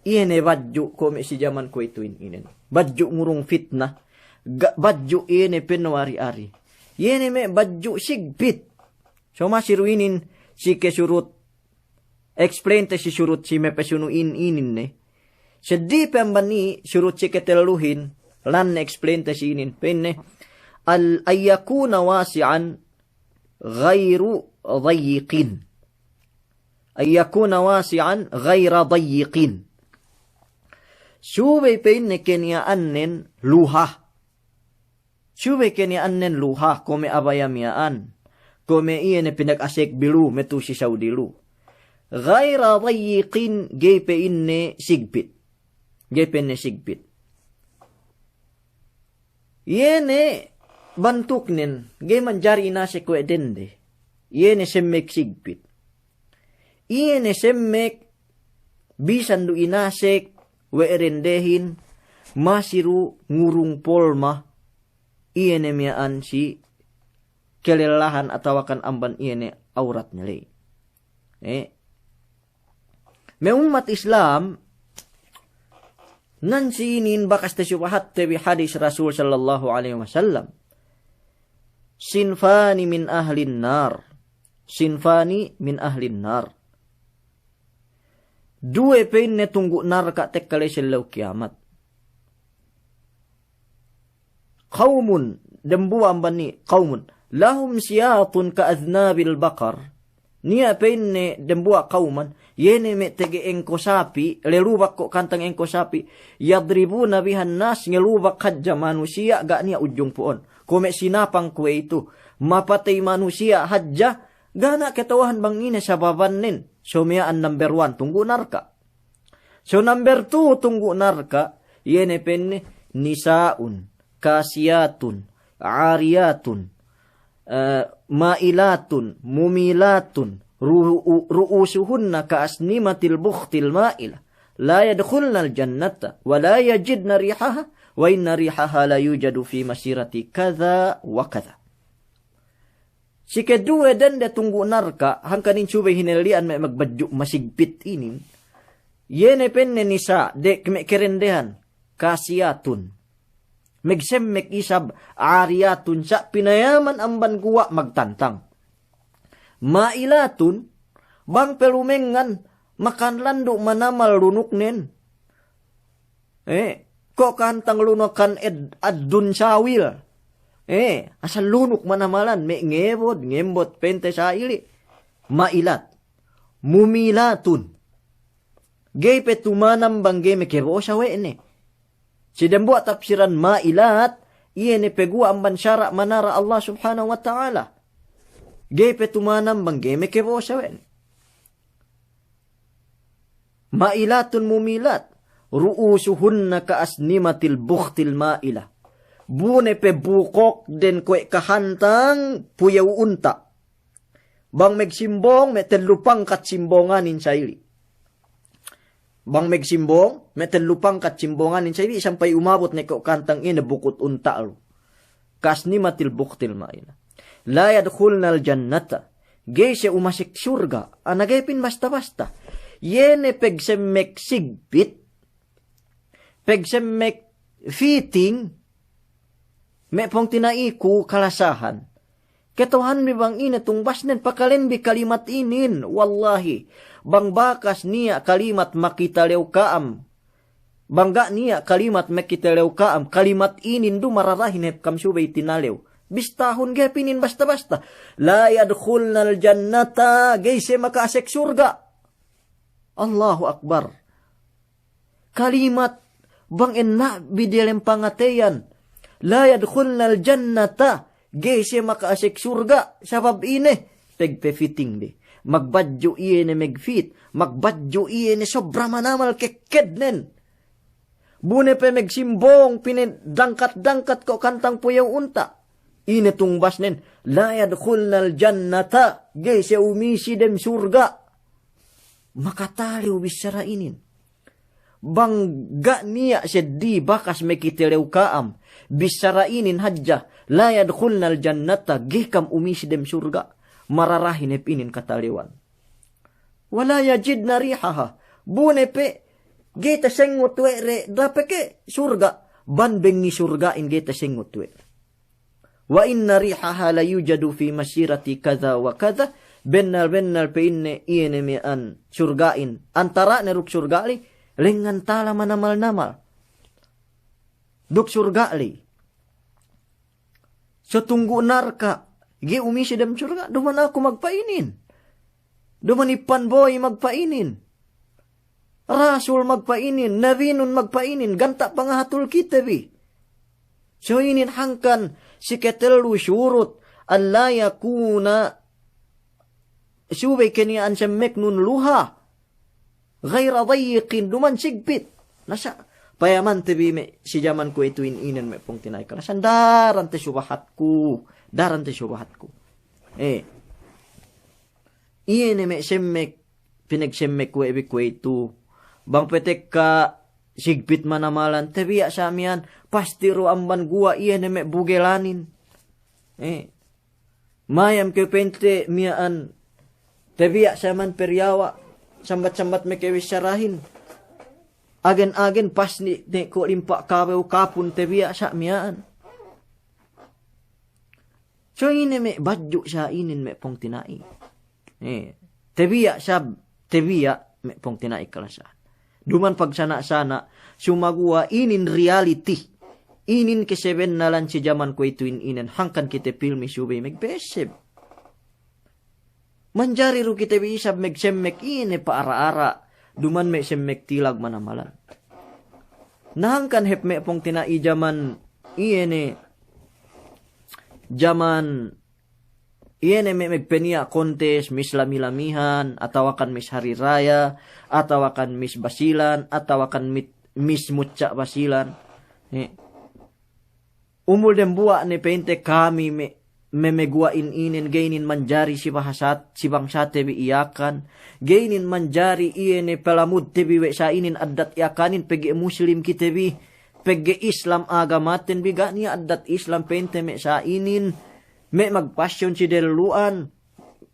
iye ne badju' kuwe' me' si jaman kuwe'itu in inen. Badju' ngurung fitna, ga' badju' iye ne penno' ari-ari. Iye ne me' badju' sigpit. So masi du inin si kesurut explain te si surut si me' pesunu'in inin ne. Seddi pe amban i surut si ketelluhin, lan explain te si inin. Pa'inne, al-, an yakuna wasi'an ghairu dayyiqin. An yakuna wasi'an ghaira dayyiqin. Subey pa'inne keniya'annen luha. Subey keniya'annen luha, kuwe' me' abaya miya'an. Kuwe' me' iye ne pinag-asek bi lu, me' tu'u si Saudi lu. Ghaira dayyiqin, ga'i pa'inne sigpit. Ga'i pa'inne sigpit. Iye ne bantuknen, ga'i manjari inasek we' dende. Iye ne semmek sigpit. Iye ne semmek bisan du inasek we' dendehin, masi du ngurung polma, iye ne miya'an si kelellahan atawakan amban iye ne awratne ley. Eh. Me' ummat Islam, nan si inin bakas te subahatte bi hadis Rasul sallallahu alaihi wasallam. Sinfani min ahlin nar. Sinfani min ahlin nar. Duwe pa'inne tunggu' narka' tekka ley si ellew kiyamat. Qawmun, dembuwa' amban i, qawmun, lahum siyatun ka adhnabil baqar. Niya' pa'inne dembuwa' qawman, iye ne me' tege engko sapi', lelubak ko' kantang engko sapi', yadribuna bihan nas, ngelubak hadja manusiya', ga' niya' ujung pu'un. Kuwe' me' sinapang kuwe'itu, mapatey manusiya' hadja, ga' niya' kata'uhan bang ine sababannen. So miya'an number one, tunggu' narka'. So number two tunggu' narka', iye ne pa'inne nisa'un, kasiyatun, ariyatun, eh, ma'ilatun, mumilatun, ru'u-, ru'usuhunna ka'asnimatil bukhtil ma'ila, la yadkhulnal jannata, wa la yajidna rihaha, wa inna rihaha la yujadu fi masirati kadha wa kadha. Si keduwe dende tunggu' narka', hangkan in subey hinelli'an me' magbadju' masigpit inin. Iye ne pa'inne nisa', de' me' kerendehan, kasiyatun. Megsemmek isab, ariyatun, sa' pinayaman amban guwa' magtantang. Ma'ilatun, bang pe lumengngan, makan landu' manamal lunuknen. Eh, ko' kantang lunukan ed-, addun sawil. Eh, asal lunuk manamalan, me' ngebod, ngembot, pente sa'ili'. Ma'ilat. Mumilatun. Ga'i pe tumanam bang ga'i mekebo'o sawe'ne. Si dembuwa' tapsiran ma'ilat, iye ne peguwa' amban sara' manara' Allah Subhanahu wa Ta'ala. Ga'i pe tumanam bang ga'i mekebo'o sawe'ne. Ma'ilatun mumilat, ru'usuhunna ka'asnimatil bukhtil ma'ila. Bu ne pe bukokden kuwe' kahantang puyew unta'. Bang megsimbong, me' tellu pangkat simbonganin sa'ili'. Bang magsimbong, me' tellu pangkat simbonganin sa' bi sampay umabut ne ko' kantang ine bukut unta' lu. Kasnimatil bukhtil ma'ila. La yadkhulnal jannata. Ga'i siye umasek surga'. Ana ga'i pin basta-basta. Iye ne pegsemmek sigpit. Pegsemmek fitting. Me' pungtina'iku kalasahan. Kata'uhanbi bang ine tungbasnen, pakalebi kalimat inin, wallahi. Bang bakas niya' kalimat makitalew ka'am. Bang ga' niya' kalimat makitalew ka'am, kalimat inin du mararahin hep kam subey tinalew. Bistahun ga'i pin inin basta-basta. La yadkhulnal jannata, ga'i siye maka'asek surga'. Allahu Akbar. Kalimat bang enna' bi diyalem pangateyan. La yadkhulnal jannata. Ga'i siye maka'asek surga'. Sabab ine? Pegpe-fitting bi. Magbadju' iye ne magfit. Magbadju' iye ne sobra manamal kekkednen. Bu ne pe magsimbong pinedangkat-dangkat ko' kantang puyew unta'. Ine tungbasnen? La yadkhulnal jannata. Ga'i siye umisi dem surga'. Makatalew bissara inin. Bang ga' niya' seddi bakas makitalew ka'am, bissara inin hadja, la yadkhulnal jannata, ga'i kam umisi dem surga', mararahin hep inin katalewan. Wa la yajidna rihaha, bu ne pe ga'i tasengut we' de dape ke surga', bang bengi surga'in ga'i tasengut we'. Wa inna rihaha la yujadu fi masirati kadha wa kadha. Bennal-bennal pa'inne iye ne miya'an surga'in, antara' ne duk surga' ley, lengngan tala manamal-namal duk surga' ley. So tunggu' narka', ga'i umisi dem surga', duma'in aku magpa'inin. Duma'in Ippan Boy magpa'inin. Rasul magpa'inin, nabinun magpa'inin, ganta' pangahatul kite bi. So inin hangkan si katellu surut, an la yakuna, subey keniya'an semmeknun luha, ghaira dayyiqin, duma'in sigpit. Na sa', payamante bi me' si jaman kuwe'ituhin inen me' pungtina'i kalasahan, darante subahatku, darante subahatku. Eh. Iye ne me' semmek, pinegsemmek we' bi kuwe'itu. Bang pe tekka sigpit manamalan, tabiya' sa' miya'an, pasti du amban guwa' iye ne me' bugelanin. Eh. Mayam kew pa'inte miya'an, tabiya' sa' man periyawa', sambat-sambat me' kebissarahin. Agen-agen pas ni, ne ko' limpa' kabew kapun tabiya' sa' miya'an. So ine me' badju' sa' inin me' pungtina'i. Eh, tabiya' sab, tabiya' me' pungtina'i kalasahan. Duma'in pagsana'-sana', sumaguwa' inin reality. Inin kesebennalan si jaman kuwe'ituhin inen, hangkan kite pilmi subey magpeseb. Manjari du kite bi isab magsemmek iye ne pa'ara'-ara', duma'in me' semmek tilag manamalan. Na hangkan hep me' pungtina'i jaman iye ne, jaman iye ne me' magpeniya' kontes, mis lami-lamihan, atawakan mis hari raya, atawakan mis Basilan, atawakan mit-, mis Mucca' Basilan. He. Umul dembuwa' ne pa'inte kami me', me' meguwa'in inen ga'i inin manjari si bahasat, si bangsate bi Iyakan. Ga'i inin manjari iye ne palamudte bi we' sa' inin addat Iyakanin pegge' Muslim kite bi, pegge' Islam agamaten bi ga' niya' addat Islam pa'inte me' sa' inin, me' magpasyon si dehellu'an.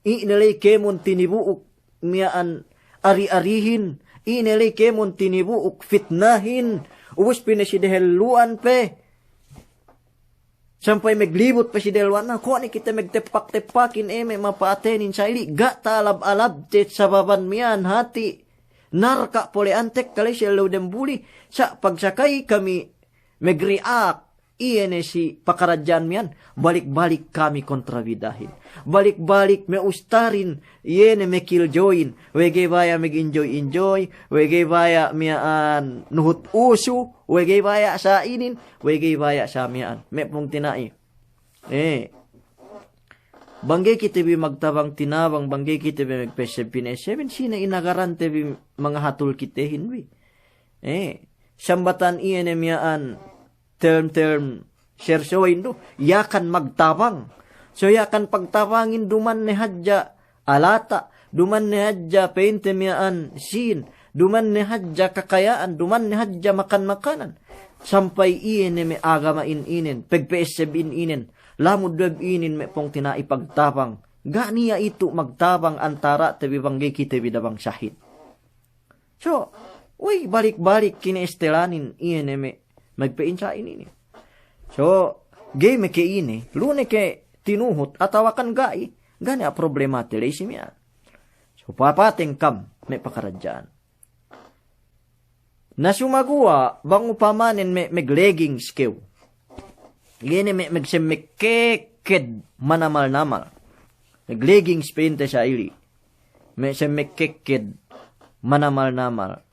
Ine ley kēmon tinibu'uk miya'an ari-arihin, ine ley kēmon tinibu'uk fitnahin, ubus pī ne si dehellu'an pe. Sampay maglibut pe si dehellu'an, na, kuwe' ne kite magteppak-teppakin, e, me' mapa'atenin sa' ili', ga' ta'alab-alabte sababan miya'an hati'. Narka' pole'an tekka ley si ellew dembuli, sa' pagsakay kami magri'ak, iye ne si pakaradja'an miya'an, balik-balik kami kontrabidahin. Balik-balik me' ustarin, iye ne me' killjoyin, we' ga'i baya' mag-enjoy-enjoy, we' ga'i baya' miya'an nuhut usu, we' ga'i baya' sa' inin, we' ga'i baya' sa' miya'an. Me' pungtina'i. Eh. Bang ga'i kite bi magtabang tinabang, bang ga'i kite bi magpeseb pinesebin, sine inagarante bi mangahatul kitehin bi. Eh. Sambatan iye ne miya'an telm-telm sersoin du, Iyakan magtabang. So Iyakan pagtabangin duma'in ne hadja alata', duma'in ne hadja pa'inte miya'an sīn, Duma'in ne hadja kakaya'an, duma'in ne hadja makan-makanan. Sampay iye ne me' agama in inen, pegpe'esseb in inen, lamud du inin me' pungtina'i pagtabang. Ga' niya' itu' magtabang antara'te bi bang ga'i kite bi da bang sahid. So, wey, balik-balik kine estelanin iye ne me' magpe'insa' inin. So, ga'i me' ke ine, lu ne ke tinuhut, atawakan ga'i, ga' niya' problemate ley si miya'an. So, papateng kam me' pakaradja'an. Na sumaguwa', bang upamanen me', me' leggings kew. Iye ne me', me' semmek kekked manamal-namal. Me' leggings pa'inte sa ili'. Me' semmek kekked manamal-namal.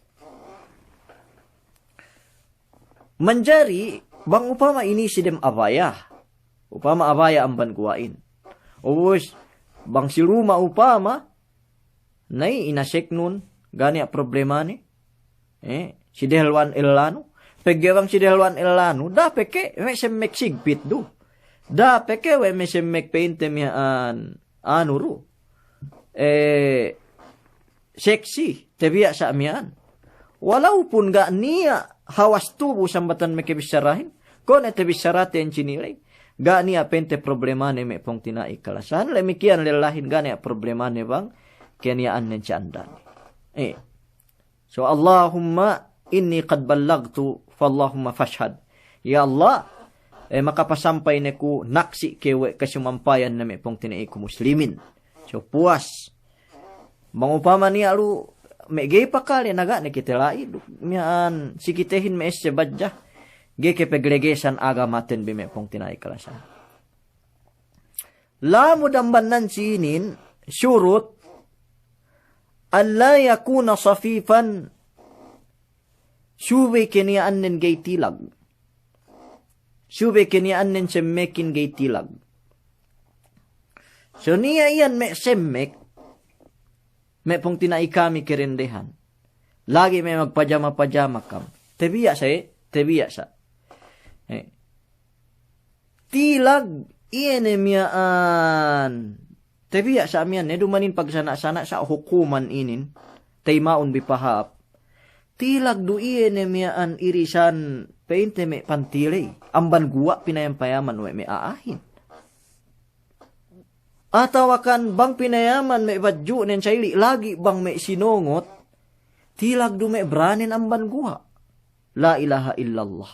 Manjari, bang upama ini si dem abaya. Upama abaya amban guwa'in. Ubus, bang si luma' upama, na'i inaseknun, ga' niya' problemane. Eh, si dehelluwan ellanu. Pegge' bang si dehelluwan ellanu, da'a pe ke we' semmek sigpit du. Da'a pe ke we' me' semmek pa'inte miya'an anu du. Eh, seksi, tebiya' sa' miya'an. Walaupun ga' niya' hawas tubu sambatan me' kebissarahin, ko' ne tebissarate ensini ley. Ga' niya' pa'inte problemane me' pungtina'i kalasahan, damikkiyan lellahin ga' niya' problemane bang keniya'annen si andane. Eh. So, Allahumma inni qad ballaghtu, fallahumma fashhad. Ya Allah, eh, makapasampay ne ku naksi' ke we' kasumampayan ne me' pungtina'iku muslimin. So, puwas. Bang upama niya' lu me' ga'i pakale na ga' ne kite la'i du. Miya'an si kitehin me' esse badja. Ga'i ke peglegesan agamaten bi me' pungtina'i kalasahan. Lamud amban nan si inin, surut, an la yakuna safifan, subey keniya'annen ga'i tilag. Subey keniya'annen semmekin ga'i tilag. So niya' iyan me' semmek, me' pungtina'i kami karendehan. Lagi' me' magpajama-pajama kam. Tebiya' sa, eh? Tebiya' sa. Eh. Tilag iye ne miya'an. Tebiya' sa' miya'an, ne duma'in pagsana'-sana' sa' hukuman inin. Tayima'un bi pahāp. Tilag du iye ne miya'an irisan pa'inte me' panti ley. Amban guwa' pinayam-payaman we' me' a'ahin. Atawakan bang pinayaman me' badju'nen sa ili' lagi' bang me' sinongot, tilag du me' branen amban guwa'. La ilaha illallah.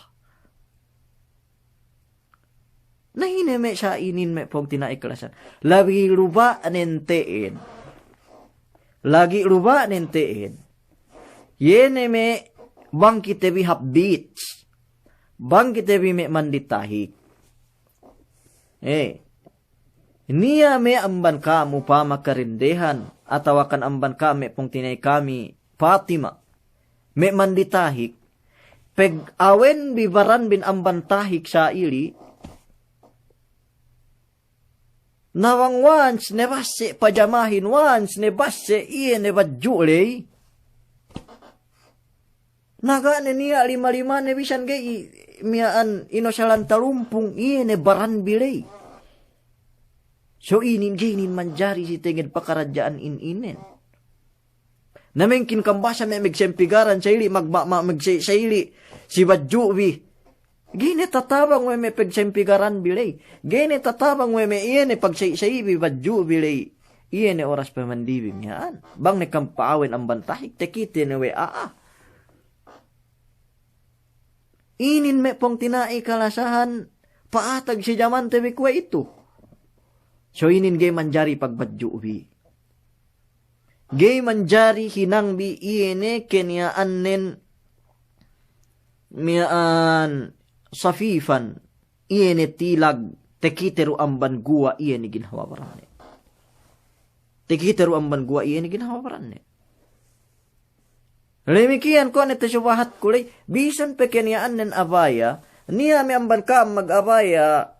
Na ine me' sa' inin me' pungtina'i kalasahan. Lagi' luba'nen te'ed. Lagi' luba'nen te'ed. Iye ne me' bang kite bi hap beach. Bang kite bi me' mandi tahik. Eh. Niya' me' amban ka'am upama karendehan, atawakan amban ka'am me' pungtina'i kami, Fatima, me' mandi tahik, peg'awen bi baranbin amban tahik sa' ili', na bang once ne basse' pajamahin, once ne basse' iye ne badju' ley, na ga' ne niya' lima-limane bisan ga'i miya'an inosalan talumpung, iye ne baranbi ley. So inin ga'i inin manjari si tenged pakaradja'an in inen. Na mengkin kambasa me' megsempigaran sa ili', mag-, ma-, ma-, megse-, sa ili' si badju'bi. Ga'i ne tatabang we' me' pegsempigaranbi ley. Ga'i ne tatabang we' me' iye ne pagsa'i-sa'ibi badju'bi ley. Iye ne oras pamandibi miya'an. Bang ne kam pa'awen amban tahik, takite ne we' a'a. Inin me' pungtina'i kalasahan pa'atag si jamante bi kuwe'itu. So inin ga'i manjari pagbadju'bi. Ga'i manjari hinangbi iye ne keniya'annen miya'an safifan, iye ne tilag, takite du amban guwa' iye ne ginhawa baranne. Takite du amban guwa' iye ne ginhawa baranne. Damikkiyan kuwe' ne tasubahatku ley, bisan pe keniya'annen abaya, niya' me' amban ka'am magabaya,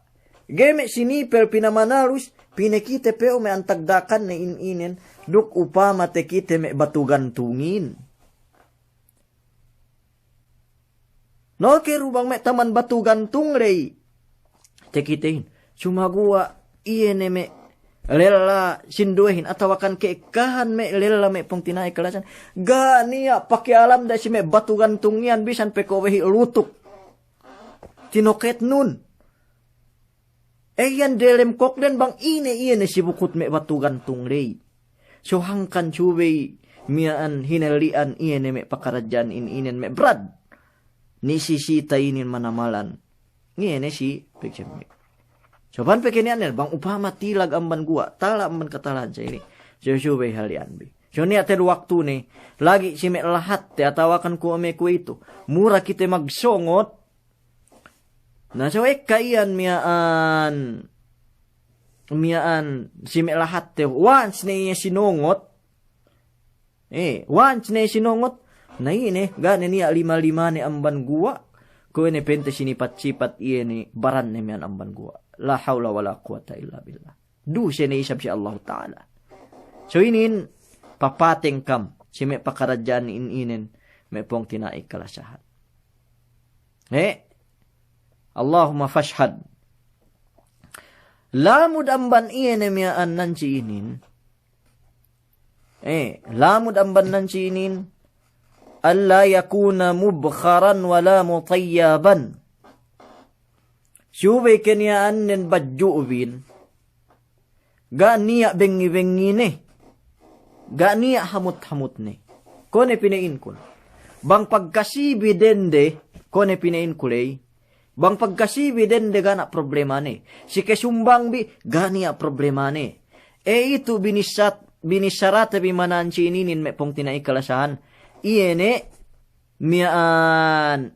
ga'i me' sinipel pinamanalus, pinakite pe'u me' antag dakanne in inen, duk upama takite me' batu gantungin. Na oke du bang me' taman batu gantung ley. Takitehin. Sumaguwa' iye ne me', lella sinduwehin, atawakan ke'ekkahan me' lella me' pungtina'i kalasahan. Ga' niya' pakiyalamde si me' batu gantung iyan bisan pe ko' wehi' lutuk. Tinoketnun. E, iyan delem kokden bang ine iye ne si bukut me' batu gantung ley. So hangkan subey miya'an hinelli'an iye ne me' pakaradja'an in inen me' brad. Ni sisita inin manamalan. Iye ne si peksembe. So bang pekeni'an ne, bang upama tilag amban guwa', tala' amban katalahan sa ini. So subey halli'an bi. So niya' te'ed waktune, lagi' si me' lahatte atawakan kuwe' me' kuwe'itu. Mura kite magsongot, na, so ekka iyan miya'an, miya'an si me' lahatte, once ne iye sinongot, e, once ne sinongot, na ine, ga' ne niya' lima-limane amban guwa', kuwe' ne pente sinipat-sipat iye ne baranne miya'an amban guwa'. La hawla wala quwwata illa billah. Duse ne isab si Allahu Ta'ala. So inin papateng kam si me' pakaradja'an in inen me' pungtina'i kalasahan. He? Allahumma fashhad. Lamud amban iye ne miya'an nan si inin. E, lamud amban nan si inin. Alla yakuna mubkharan wala mutayyaban. Subey keniya'annen badju'ubin. Ga' niya' bengi-bengine. Ga' niya' hamut-hamutne. Kuwe' ne pine'inkun. Bang pagkasi bi dende, kuwe' ne pine'inku ley. Bang pagkasi bi dende ga' niya' problemane. Si kesumbang bi ga' niya' problemane. E itu binissat-, binissarate bi mana'an si ininin me' pungtina'i kalasahan. Iye ne miya'an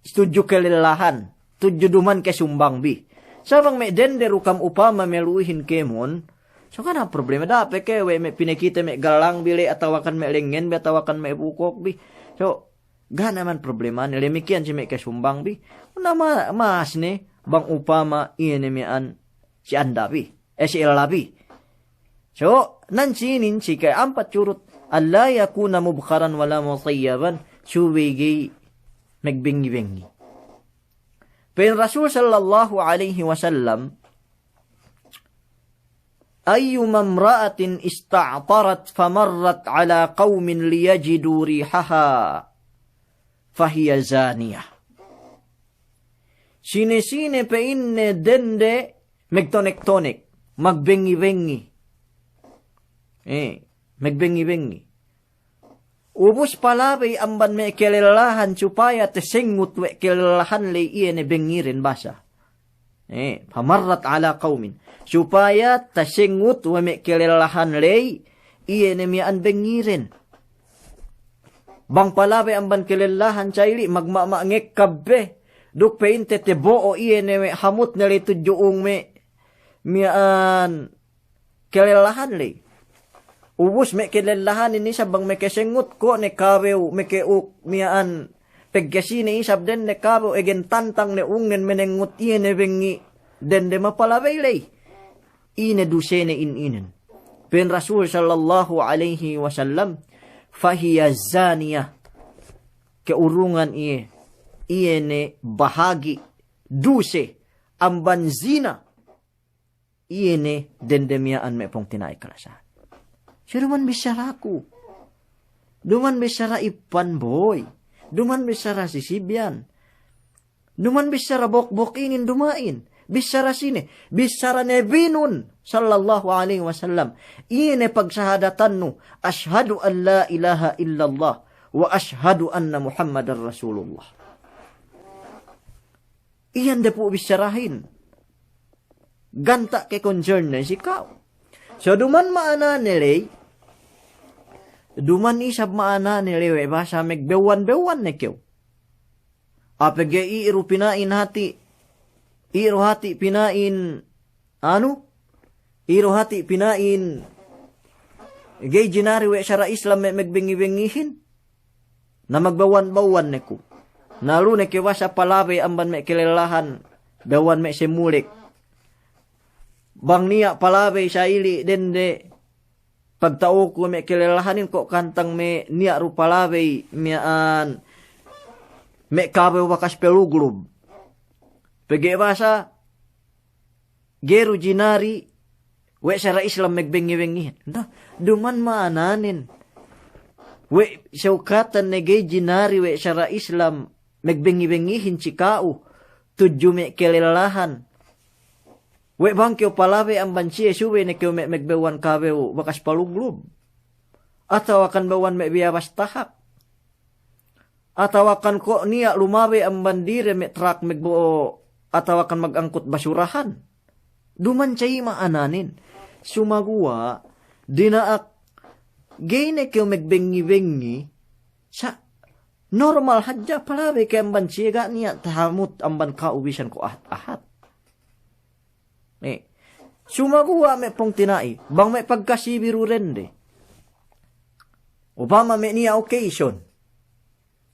tudju kelellahan, tudju duman kesumbang bi. Sa' bang me' dende du kam upama melu'ihin kēmon, so ga' niya' problema, da'a pe kew we' me' pinekite me' gallang bi le, atawakan me' lengngen bi, atawakan me' bukok bi. So, ga' niya' man problemane, damikiyan si me' kesumbang bi. Na ma-, mas ne, bang upama iye ne miya'an si anda bi. E, si ella bi. So, nan si inin si ke'ampat surut, alla yakuna mubkharan wala mutayyaban, subey ga'i magbengi-bengi. Pa'in Rasul sallallahu alaihi wasallam, ayyuma imra'atin ista'tarat famarrat ala qawmin liyajidu rihaha, fahiya zaniyah. Sine-sine pa'inne dende magtonek-tonek, magbengi-bengi. E, magbengi-bengi. Ubus palabey amban me' kelellahan supaya tasengut we' kelellahan ley iye ne bengiren basa. E, famarrat ala qawmin. Supaya tasengut we' me' kelellahan ley iye ne miya'an bengiren. Bang palabey amban kelellahan sa ili' magma'ma' ngekkab pe. Duk pa'inte tabo'o iye ne we' hamutne ley tudju ung me' miya'an kelellahan ley. Ubus me' kelellahanin isab bang makasengut ko' ne kabew, makauk miya'an peggesine isab dende kabew, egen tantang ne ungen menengut iye ne bengi dende mapalabey ley. Ine dusene in inen? Pa'in Rasul sallallahu alaihi wasallam, fahiya zaniyah. Ke'urungan iye, iye ne bahagi' duse amban zina. Iye ne dende miya'an me' pungtina'i kalasahan. Siye duma'in bissaraku. Duma'in bissara Ippan Boy. Duma'in bissara si Sibyan. Duma'in bissara bokbok inin duma'in. Bissara sine? Bissara Nabinun sallallahu alaihi wasallam. Iye ne pagsahadatannu, ashhadu an la ilaha illallah wa ashhadu anna Muhammadar Rasulullah. Iyan de pu' bissarahin. Ganta' ke concern ne si ka'u. So duma'in ma'anane ley, duma'in isab ma'anane ley we' basa megbewwan-bewwan ne kew. Apege iru pina'in hati', iru hati' pina'in, anu, iru hati' pina'in ga'i jinari we' sara' Islam me' megbengi-bengihin. Na magbawwan-bawwan ne ku. Na lu ne ke basa palabey amban me' kelellahan, bawwan me' semulek. Bang niya' palabey sa ili' dende, pagta'uku me' kelellahanin ko' kantang me' niya' du palabey miya'an me' kabew bakas peluglub. Pegge' basa, ga'i du jinari we' sara' Islam magbengi-bengihin. Na, duma'in ma'ananen. We' sawkatan ne ga'i jinari we' sara' Islam magbengi-bengihin si ka'u tudju me' kalellahan. We' bang kew palabey amban siye, subey ne kew me' magbewan kabew bakas paluglub. Atawakan bewan me' biyabas tahak. Atawakan ko' niya' lumabey amban diri me' trak magbo'o, atawakan magangkut basurahan. Duma'in sa'i ma'ananen. Sumaguwa', dina'ak ga'i ne kew magbengi-bengi, sa' normal hadja palabey kew amban siye, ga' niya' tahamut amban ka'u bisan ko' ahat-ahat. Eh, sumaguwa' me' pungtina'i, bang me' pagkasi bi du dende. Upama me' niya' occasion.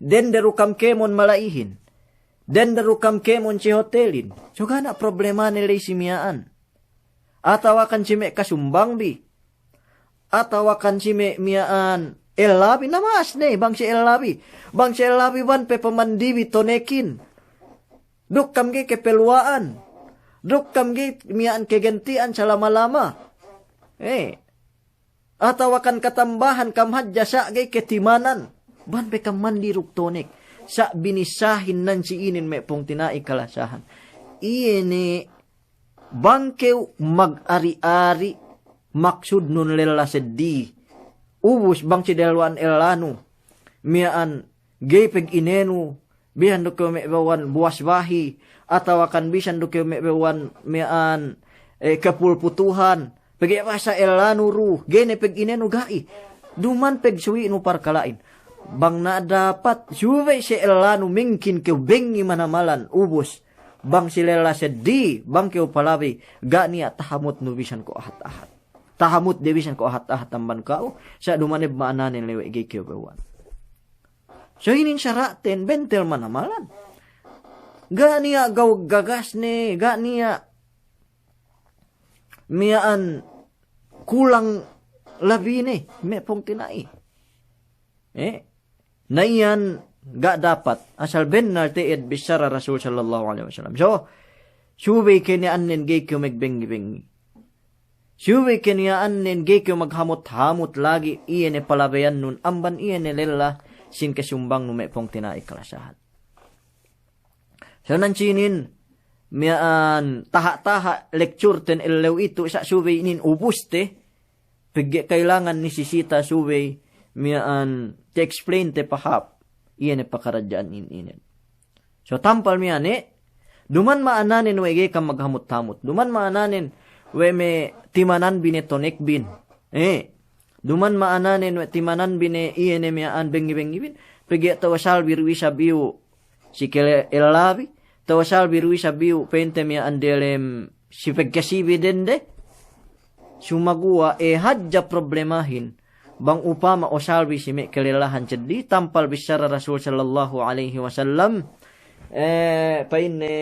Dende du kam kēmon mala'ihin. Dende du kam kēmon si hotelin. So ga' niya' problemane ley si miya'an. Atawakan si me' kasumbang bi. Atawakan si me' miya'an ellabi, na ma'as ne, bang si ellabi. Bang si ellabi bang pe pamandi bi tonekin. Duk kam ga'i kepeluwa'an. Duk kam ga'i miya'an keganti'an salama-lama. Eh. Atawakan katambahan kam hadja sa' ga'i ketimanan. Bang pe kam mandi duk tonek. Sa' binisahin nan si inin me' pungtina'i kalasahan. Iye ne bang kew magari-ari maksudnun lella seddili. Ubus bang si dehellu'an ellanu. Miya'an ga'i peginenu, bisan du kew me' bewan buwas bahi, atawakan bisan du kew me' bewan miya'an, eh, kepulputuhan, pegge' basa ellanu du, ga'i ne peginenu ga'i. Duma'in pegsuwi'nu parkala'in. Bang na dapat, subey si ellanu mingkin kew bengi manamalan, ubus. Bang si lella seddili, bang kew palabey, ga' niya' tahamutnu bisan ko' ahat-ahat. Tahamut de bisan ko' ahat-ahat amban ka'u, sa' duma'in ma'ananen le we' ga'i kew bewan. So inin sara'ten bentel manamalan. Ga' niya' gaw gagasne, ga' niya' miya'an kulang labine, me' pungtina'i. Eh? Na iyan ga' dapat, asal bennal te'ed bissara Rasul sallallahu alaihi wasallam. So, subey keniya'annen ga'i kew magbengi-bengi. Subey keniya'annen ga'i kew maghamut-hamut lagi', iye ne palabeyannun amban iye ne lella sin kasumbangnu me' pungtina'i kalasahan. So nan sinin, miya'an taha'-taha' lecture ten ellew itu, sa' subey inin ubuste, pegge' kailangan nisisita subey miya'an te-explain te pahāp, iye ne pakaradja'an in inen. So tampal miya'an, eh, duma'in ma'ananen we' ga'i kam maghamut-hamut. Duma'in ma'ananen we' me' timanan bi ne tonekbin. Eh, duma'in ma'ananen we' timanan bi ne iye ne miya'an bengi-bengibin. Pegge' tawasal bi du isab iyu' si kele-, ellabi, tawasal bi du isab iyu' pente miya'an delem si pegkasi bi dende. Sumaguwa' e hadja problemahin, bang upama osal bi si me' kelellahan seddili, tampal bissara Rasul sallallahu alaihi wasallam, eh, pa'inne,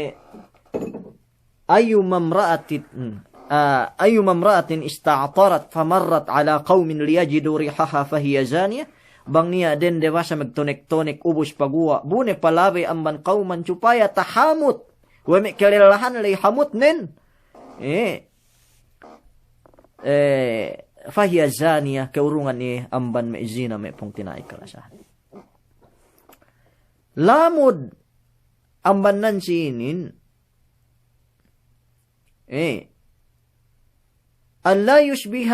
أيما امرأة، hmm, ah, أيما امرأة استعطرت فمرت على قوم ليجدوا ريحها فهي زانية. Bang niya' dende basa magtonek-tonek ubus paguwa', bu ne palabey amban kawman supaya tahamut we' me' kelellahan ley hamutnen. Eh. Eh, فهي زانية, ke'urungan iye amban me' zina, me' pungtina'i kalasahan. Lamud amban nan si inin, eh, أن لا يشبه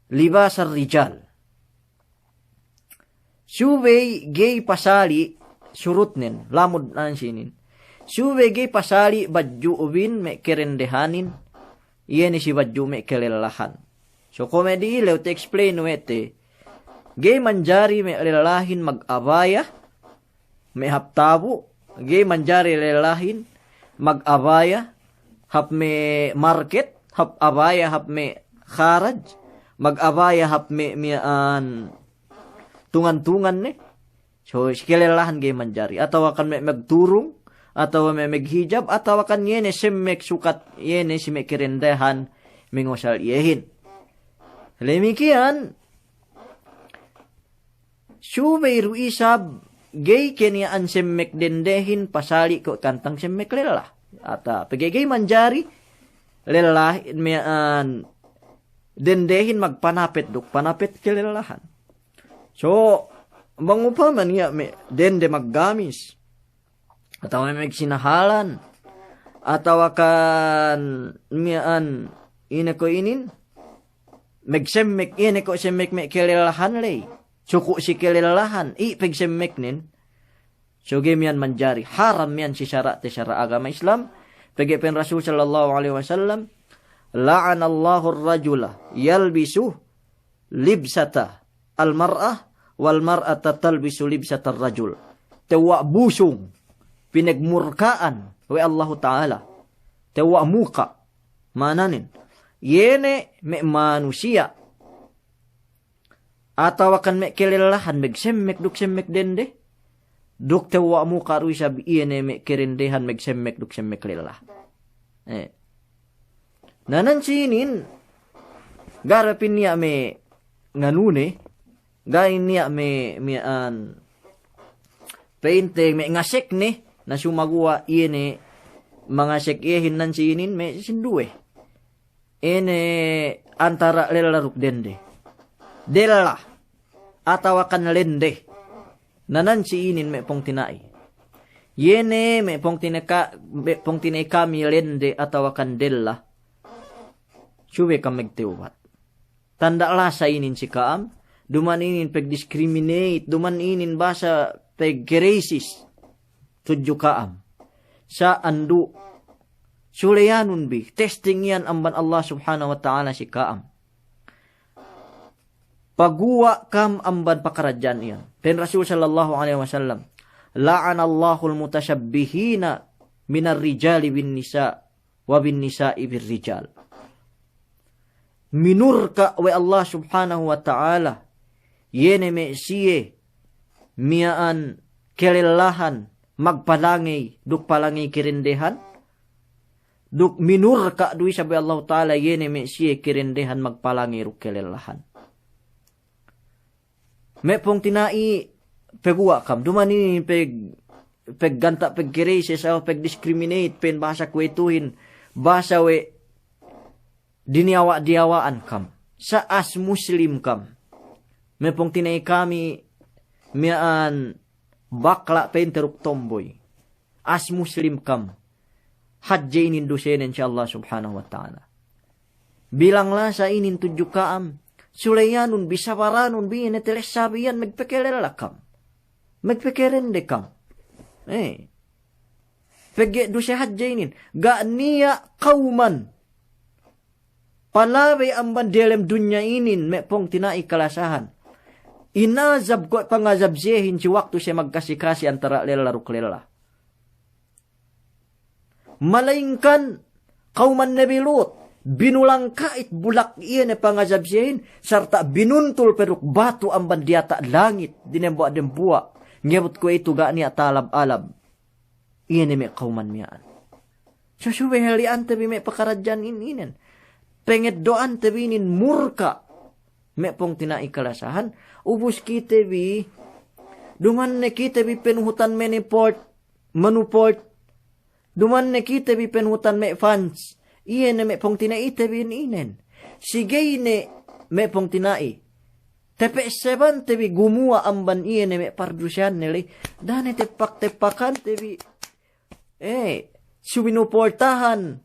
لباس الرجال. Subey ga'i pasali' surutnen, lamud nan si inin. Subey ga'i pasali' badju'ubin me' kerendehanin, iye ne si badju' me' kelellahan. So kuwe' me' di'ilew te-explain we' te, ga'i manjari me' lellahin magabaya, me' hap tabu', ga'i manjari lellahin magabaya hap me' market, hap abaya hap me' kharaj, magabaya hap me' miya'an tungan-tungan ne. So, si kelellahan ga'i manjari. Atawa kan me' magturung, atawa me' maghijab, atawa kan iye ne semmek sukat iye ne si me' kerendehan mangosal iyehin. Damikkiyan, subey du isab ga'i keniya'an semmek dendehin pasali' kuwe' kantang semmek lella. Atawa pegge' ga'i manjari, lellahin miya'an dendehin magpanapet duk panapet kelellahan. So, bang upama niya' me' dende maggamis, atawa megsinahalan, atawa kan miya'an ine ko' inin, megsemmek, ine ko' semmek me' kelellahan ley. Suku' si kelellahan, i' pegsemmeknen. So ga'i miya'an manjari, haram miya'an si sara'te sara' agama Islam. Pegge' pa'in Rasul sallallahu alaihi wasallam, "La'anallahu ar-rajula yalbisu libsata al-mar'ah wal mar'ata talbisu libsata ar-rajul." Tewwa' busung, pinegmurka'an we' Allahu Ta'ala. Tewwa' muka', ma'ananen. Iye ne me' manusiya' atawa kan me' kelellahan megsemmek duk semmek dende, duk tewwa' muka' du isab iye ne me' kerendehan megsemmek duk semmek lella. Eh. Na nan si inin, ga' du pin niya' me' nganune, ga' niya' me', miya'an, pa'inte me' ngasekne, na sumaguwa' iye ne mangasek iyehin nan si inin me' sinduwe. Ine antara' lella duk dende. Della atawa kan lende. Na nan si inin me' pungtina'i. Iye ne me' pungtina'i ka-, me' pungtina'i kami lende atawa kan della. Subey kam magtewbat. Tanda' lasa inin si ka'am, duma'in inin pegdiscriminate, duma'in inin bahasa pegkeresis tudju ka'am. Sa' andu', suleyanun bi, testing iyan amban Allah Subhanahu wa Ta'ala si ka'am. Paguwa' kam amban pakaradja'an iyan. Pa'in Rasul sallallahu alaihi wasallam, "La'anallahul mutashabbihina minar rijali bin nisa'." "Wa bin nisa'i bir rijal." Minurka' we' Allah Subhanahu wa Ta'ala, iye ne me' siye miya'an kelellahan magpalangey duk palangey kerendehan, duk minurka' du isab we' Allahu Ta'ala, iye ne me' siye kerendehan magpalangey duk kelellahan. Me' pungtina'i, paguwa' kam, duma'in inin peg-, pegganta' pegkeresis atawa pegdiscriminate, pa'in bahasa kuwe'ituhin, bahasa we' diniyawa'-diyawa'an kam. Sa' as Muslim kam. Me' pungtina'i kami miya'an bakla' pa'inte duk tomboy. As Muslim kam. Hadje inin dusenen si Allah Subhanahu wa Ta'ala. Bilang lasa inin tudju ka'am, suleyanun bi, sabaranun bi, ine telessabi iyan, megpekelella kam. Megpekerende kam. Eh. Pegge' duse hadje inin. Ga' niya' kawman palabey amban diyalem dunya inin, me' pungtina'i kalasahan, inazab kuwe' pangazab siyehin si waktu siye magkasi-kasi antara' lella duk lella. Malayingkan kawman Nabi Lut, binulangka'it bulak iye ne pangazab siyehin, sarta' binuntul pe duk batu amban diyata' langit, dinembuwa'-dembuwa', ngabut kuwe'itu ga' niya' talab-alab. Iye ne me' kawman miya'an. So subey halli'ante bi me' pakaradja'an in-, inen. Pengeddo'ante bi inin murka'. Me' pungtina'i kalasahan, ubus kite bi, duma'in ne kite bi penuhutan meniport, manuport. Duma'in ne kite bi penuhutan me' fans. Iye ne me' pungtina'ite bi inin. Si ga'i ne me' pungtina'i, tepe' sebante bi gumuwa' amban iye ne me' pardusehanne ley. Da'a ne teppak-teppakante bi, eh, subey nuportahan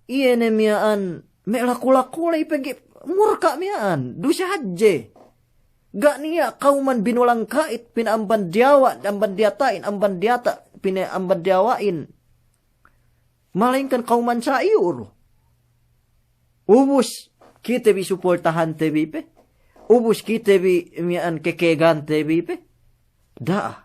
iye ne miya'an me' laku-laku ley, pegge' murka' miya'an, duse hadje. Ga' niya' kawman binulangka'it pina amban diyawa', amban diyata'in, amban diyata', pina amban diyawa'in. Malayingkan kawman sa' iyu' du. Ubus kite bi suportahante bi pe. Ubus kite bi miya'an kekegante bi pe. Da'a.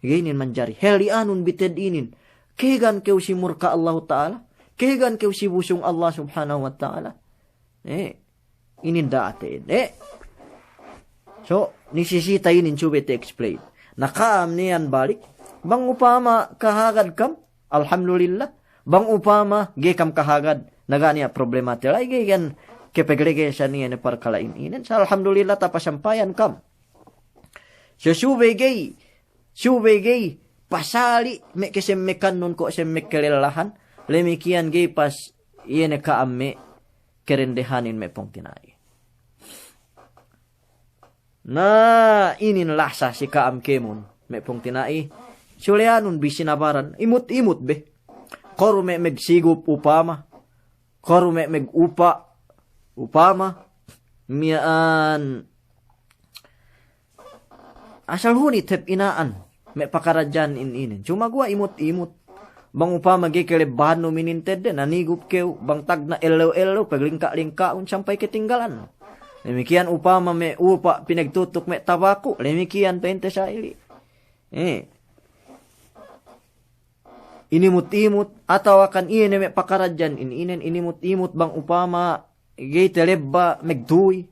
Ga'i inin manjari. Halli'anun bi te'ed inin. Kegan kew si murka' Allahu Ta'ala. Kegan kew si busung Allah Subhanahu wa Ta'ala. Eh, inin da'a te'ed. Eh. So, nisisita inin subey te-explain. Na ka'am niyan balik. Bang upama kahagad kam, alhamdulillah. Bang upama ga'i kam kahagad, na ga' niya' problemate ley, ga'i kan kepeglegesan iye ne parkala'in inen. Sa' alhamdulillah tapasampayan kam. So subey ga'i, subey ga'i pasali' me' kesemmekannun ko' semmek kelellahan, lemikiyan ga'i pas iye ne ka'am me' kerendehanin me' pungtina'i. Na inin lasa si ka'am kēmon me' pungtina'i, suleyanun bi sinabaran, imut-imut be. Koru me' megsigup upama, koru me' megupa' upama, miya'an asal hunit hep ina'an me' pakaradja'an in inin. Sumaguwa' imut-imut. Bang upama ga'i kelebbahannu minintedde, na nigup kew, bang tagna' ellew-ellew, paglingka'-lingka'un sampay ketinggalannu. Damikkiyan upama me' upa' pinagtutuk me' tabaku, damikkiyan pa'inte sa'ili. Eh. Inimut-imut, atawakan iye ne me' pakaradja'an in inin, inimut-imut bang upama ga'i telebba megtuy.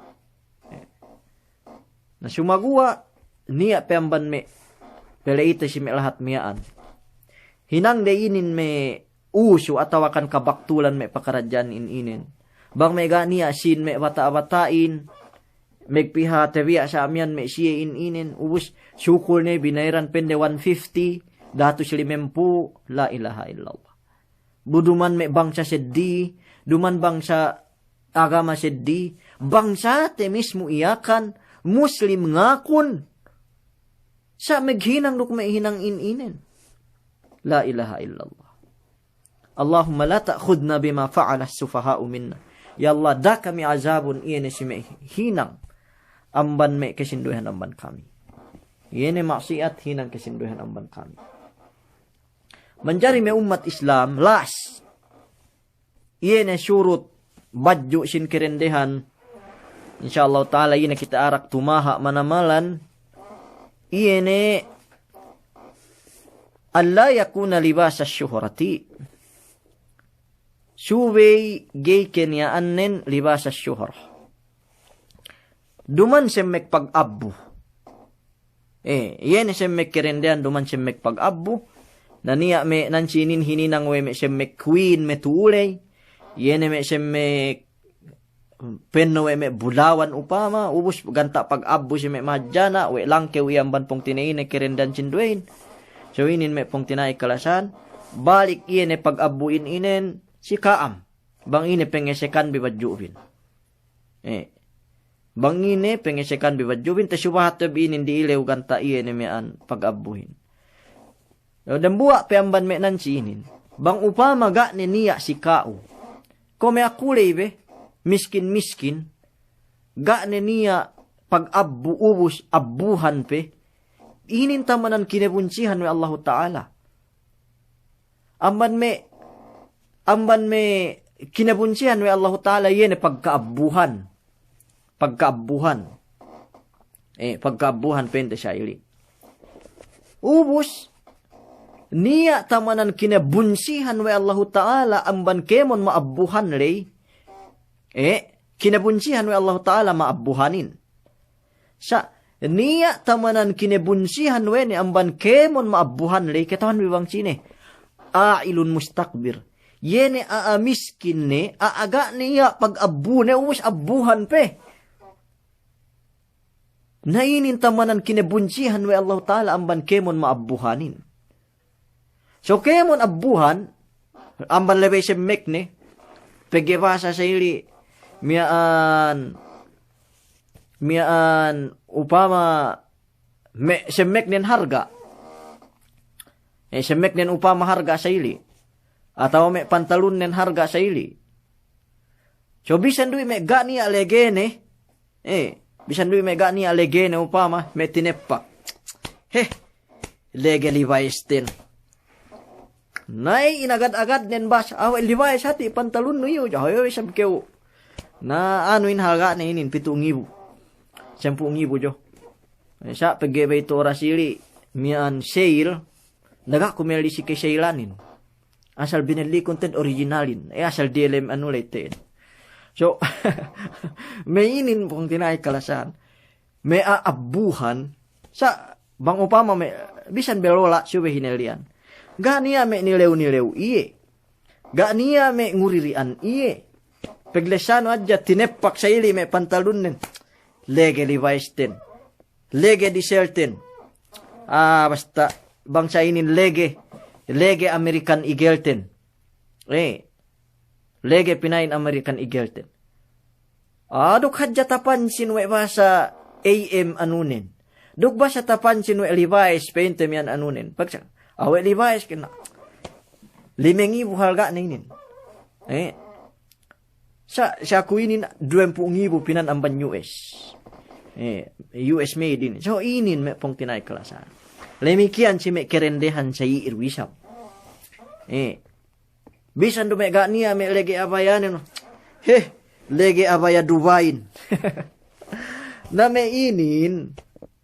Na sumaguwa' niya' pe amban me' pele'ite si me' lahat miya'an. Hinangde inin me' usu atawakan kabaktulan me' pakaradja'an in inin. Bang me' ga' niya' sīn me' bata'-bata'in, megpiha tebiya' sa' miya'an me' siye in inin, ubus sukul ne binayaran pende one fifty, dahatus limempū', la ilaha illallah. Bu duma'in me' bangsa seddili, duma'in bangsa agama seddili, bangsate mismu Yakan, Muslim ngakun, sa' meghinang duk me' hinang in inin. La ilaha illallah. Allahumma la ta'khudna bima fa'ala as-sufaha'u minna. Ya Allah, da'a kami azabun iye ne si me' hinang amban me' kesinduwehan amban kami. Iye ne ma'siyat hinang kesinduwehan amban kami. Manjari me' ummat Islam, las. Iye ne surut badju' sin kerendehan. Insya Allah ta'ala iye ne kite arak tumaha' manamalan. Iye ne alla yakuna libasa syuhrati. Subey ga'i keniya'annen libasa syuhrah. Duma'in semmek pag'abbu. Eh, iye ne semmek kerendehan duma'in semmek pag'abbu. Na niya' me' nan sinin hininang we' me' semmek queen me' tu'u ley. Iye ne me' semmek penno' we' me' bulawan upama, ubus ganta' pag'abbu si me' mahadjana', we' langkew iye amban pungtina'ine kerendehan sinduwehin. So inin me' pungtina'i kalasahan, balik iye ne pag'abbu in inen si ka'am. Bang ine pengesekan bi badju'bin. Eh. Bang ine pengesekan bi badju'bin, te subahat te bi inin di'ilew ganta' iye ne miya'an pag'abbuhin. Dambuwa' pe amban me' nan si inin. Bang upama ga' ne niya' si ka'u. Kuwe' me' aku ley be, miskin-miskin. Ga' ne niya' pag'abbu ubus abbuhan pe. Inin tamanan kinebunsihan we' Allahu Ta'ala. Amban me', amban me' kinebunsihan we' Allahu Ta'ala iye ne pagka'abbuhan. Pagka'abbuhan. Eh, pagka'abbuhan pa'inte sa'ili. Ubus, niya' tamanan kinebunsihan we' Allahu Ta'ala amban kēmon ma'abbuhan ley. Eh, kinebunsihan we' Allahu Ta'ala ma'abbuhanin. Sa' niya' tamanan kinebunsihan we' ne amban kēmon ma'abbuhan ley, kata'uhanbi bang sine. A'ilun mustakbir. Iye ne a'a miskin ne, a'a ga' ne iye pag'abbune, ubus abbuhan pe. Na inin tamanan kinebunsihan we' Allahu Ta'ala amban kēmon ma'abbuhanin. So kēmon abbuhan, amban lebey semmekne, pegge' bahasa sa'ili, miya'an, miya'an upama me' semmeknen harga'. Eh, semmeknen upama harga' sa'ili. Atawa me' pantalunnen harga' sa'ili. So bisan du me' ga' niya' legene, Eh, bisan du me' ga' niya' legene upama, me' tineppak. Heh, lege Levi's ten. Na'i inagad-agadnen bas, awe' Levi's hati' pantalunnu iyu, jahoy isab kew. Na anu in harga'ne inin pitu' ngibu. Sampū' ngibu jo. Eh, sa' pegge' bey tu oras ili, miya'an sale, daga' ku melli si kesale-anin. Asal binellikun ten originalin, eh, asal diyalem anu ley ten. So, me' inin pungtina'i kalasahan. Me' a'a abbuhan, sa' bang upama me' bisan belola' subey hinelli'an. Ga' niya' me' nilew-nilew iye. Ga' niya' me' nguriri'an iye. Peglesanu hadja tineppak sa'ili me' pantalunnen. Lege Levi's ten. Lege diesel ten. Ah, basta bangsa inin lege, lege American Eagle ten. Eh. Lege pina'in American Eagle ten. Ah, duk hadja tapansin we' bahasa A M anunen. Duk bahasa tapansin we' Levi's pa'inte miya'an anunen. Pagsa, ah, we' Levi's kena. Lime ngibu halga'ne inin. Eh. Sa', sa' ku inin duwempū' ngibu pina'an amban U S. Eh, U S made inin. So inin me' pungtina'i kalasahan. Damikkiyan si me' kerendehan sa' iye du isab. Eh. Bisan du me' ga' niya' me' lege abayanen. Heh, lege abaya Dubain. Na me' inin,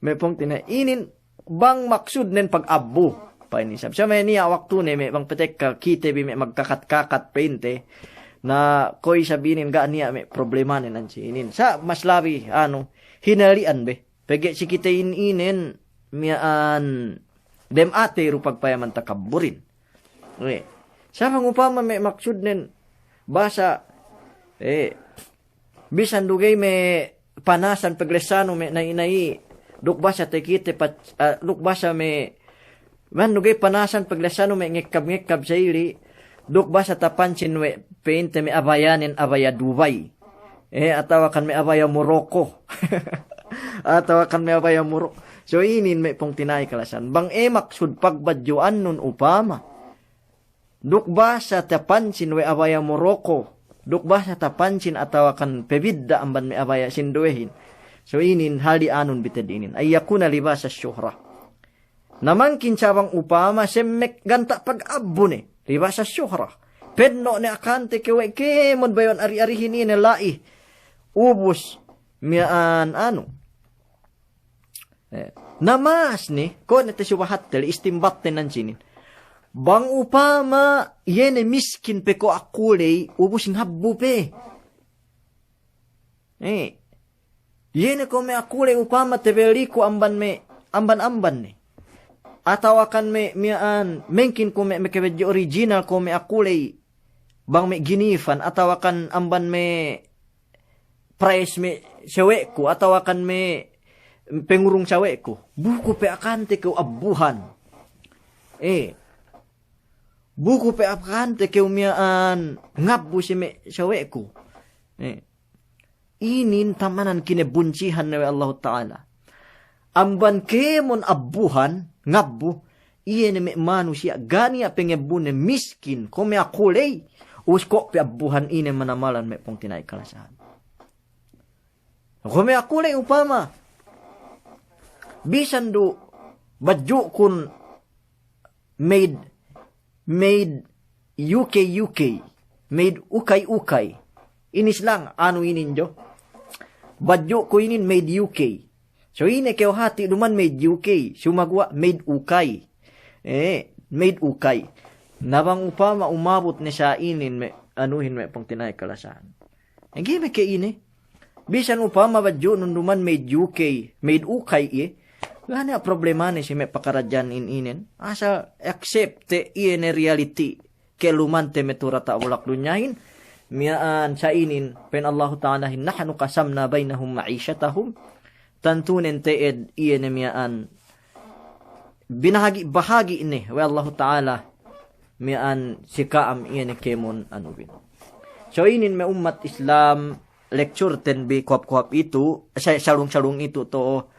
me' pungtina'i inin, bang maksudnen pagabbu. Pa'in isab. Sa' me' niya' waktune me' bang patekka kite bi me' magkakat-kakat pa'inte. Na kuwe' isab inin ga' niya' me' problemanen ansi inin. Sa' mas labi, anu, hinali'an be. Pegge' si kite in-, inen miya'an dem atey du pagpayaman takabburin. Eh. Sa' bang upama me' maksudnen bahasa, eh, bisan du ga'i me' panasan paglessanu me' na'i-na'i, duk bahasa takite pat-, ah, duk bahasa me' Manu ga'i panasan paglessanu me' ngekkab-ngekkab sa' ili', duk bahasa tapansin we' pa'inte me' abayanen abaya Dubai. Eh, atawakan me' abaya Morocco. Atawakan me' abaya Moro-, so inin me' pungtina'i kalasahan. Bang e maksud pagbadju'annun upama. Duk bahasa tapansin we' abaya Morocco. Duk bahasa tapansin atawakan pabidda' amban me' abaya sinduwehin. So inin hali' anun bited inin. An yakuna libasa syuhrah. Na mangkin sa' bang upama semmek ganta' pagabbu ne, libasa syuhrah. Penno' ne akante kew we' kēmon bayu'an ari-arihin ine la'i. Ubus miya'an anu. Eh, na mas ne, kuwe' ne te subahatte le istimbatte nan sinin. Bang upama iye ne miskin pe ko' akuley, ubus ngabbu pe. Eh. Iye ne ko' me' akuley upama tebelliku amban me', amban-amban ne. Atawakan me' miya'an, mengkin ko' me', me' kebedje original ko' me' akuley. Bang me' ginifan, atawakan amban me' price me' sawe'ku, atawakan me' pengurung sawe'ku. Bu ku pe akante kew abbuhan. Eh. Bu ku pe akante kew miya'an ngabbu si me' sawe'ku. Eh. Inin tamanan kinebunsihan ne we' Allahu Ta'ala. Amban kēmon abbuhan, ngabbu, iye ne me' manusiya' ga' niya' pengebbune miskin, ko' me' akuley, ubus ko' pe abbuhan ine manamalan me' pungtina'i kalasahan. Ko' me' akuley upama, bisan du badju'kun made, made U K, U K, made ukay-ukay. Inis lang, anu inin jo. Badju'ku inin made U K. So ine kew hati' duman made U K, sumaguwa' made ukay. Eh, made ukay. Na bang upama umabut ne sa' inin me', anuhin me' pungtina'i kalasahan. Ga'i me' ke ine. Bisan upama badju'nun duman made U K, made ukay iye. Ga' niya' problemane si me' pakaradja'an in inen. Asal accept te iye ne reality. Kelumante me' tu'u diyata' bulak dunyahin. Miya'an sa' inin, pa'in Allahu Ta'alahin, "Nahnu qasamna baynahum ma'ishatahum." Tantunen te'ed iye ne miya'an binahagi'-bahagi' ne we' Allahu Ta'ala miya'an si ka'am iye ne kēmon anubin. So inin me' ummat Islam, lecture ten bi kohap-kohap itu, sa-, salung-salung itu to'o,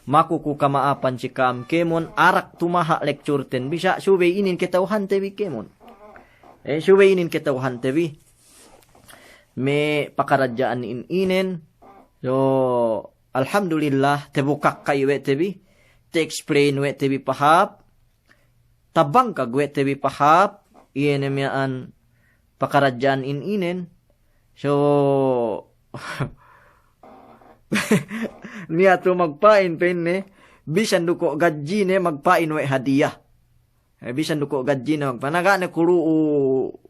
maku ku kama'apan si ka'am kēmon, arak tumaha' lecture ten bi, sa' subey inin kata'uhante bi kēmon. Eh, subey inin kata'uhante bi. Me' pakaradja'an in inen, so, alhamdulillah, tabukak ka'i we' te bi, ta-explain we' te bi pahāp, tabangkag we' te bi pahāp, iye ne miya'an pakaradja'an in inen. So, niya' tu magpa'in pa'inne, bisan du ko' gadjine magpa'in we' hadiya. Eh, bisan du ko' gadjine magpa'in. Na ga' ne ku lu'u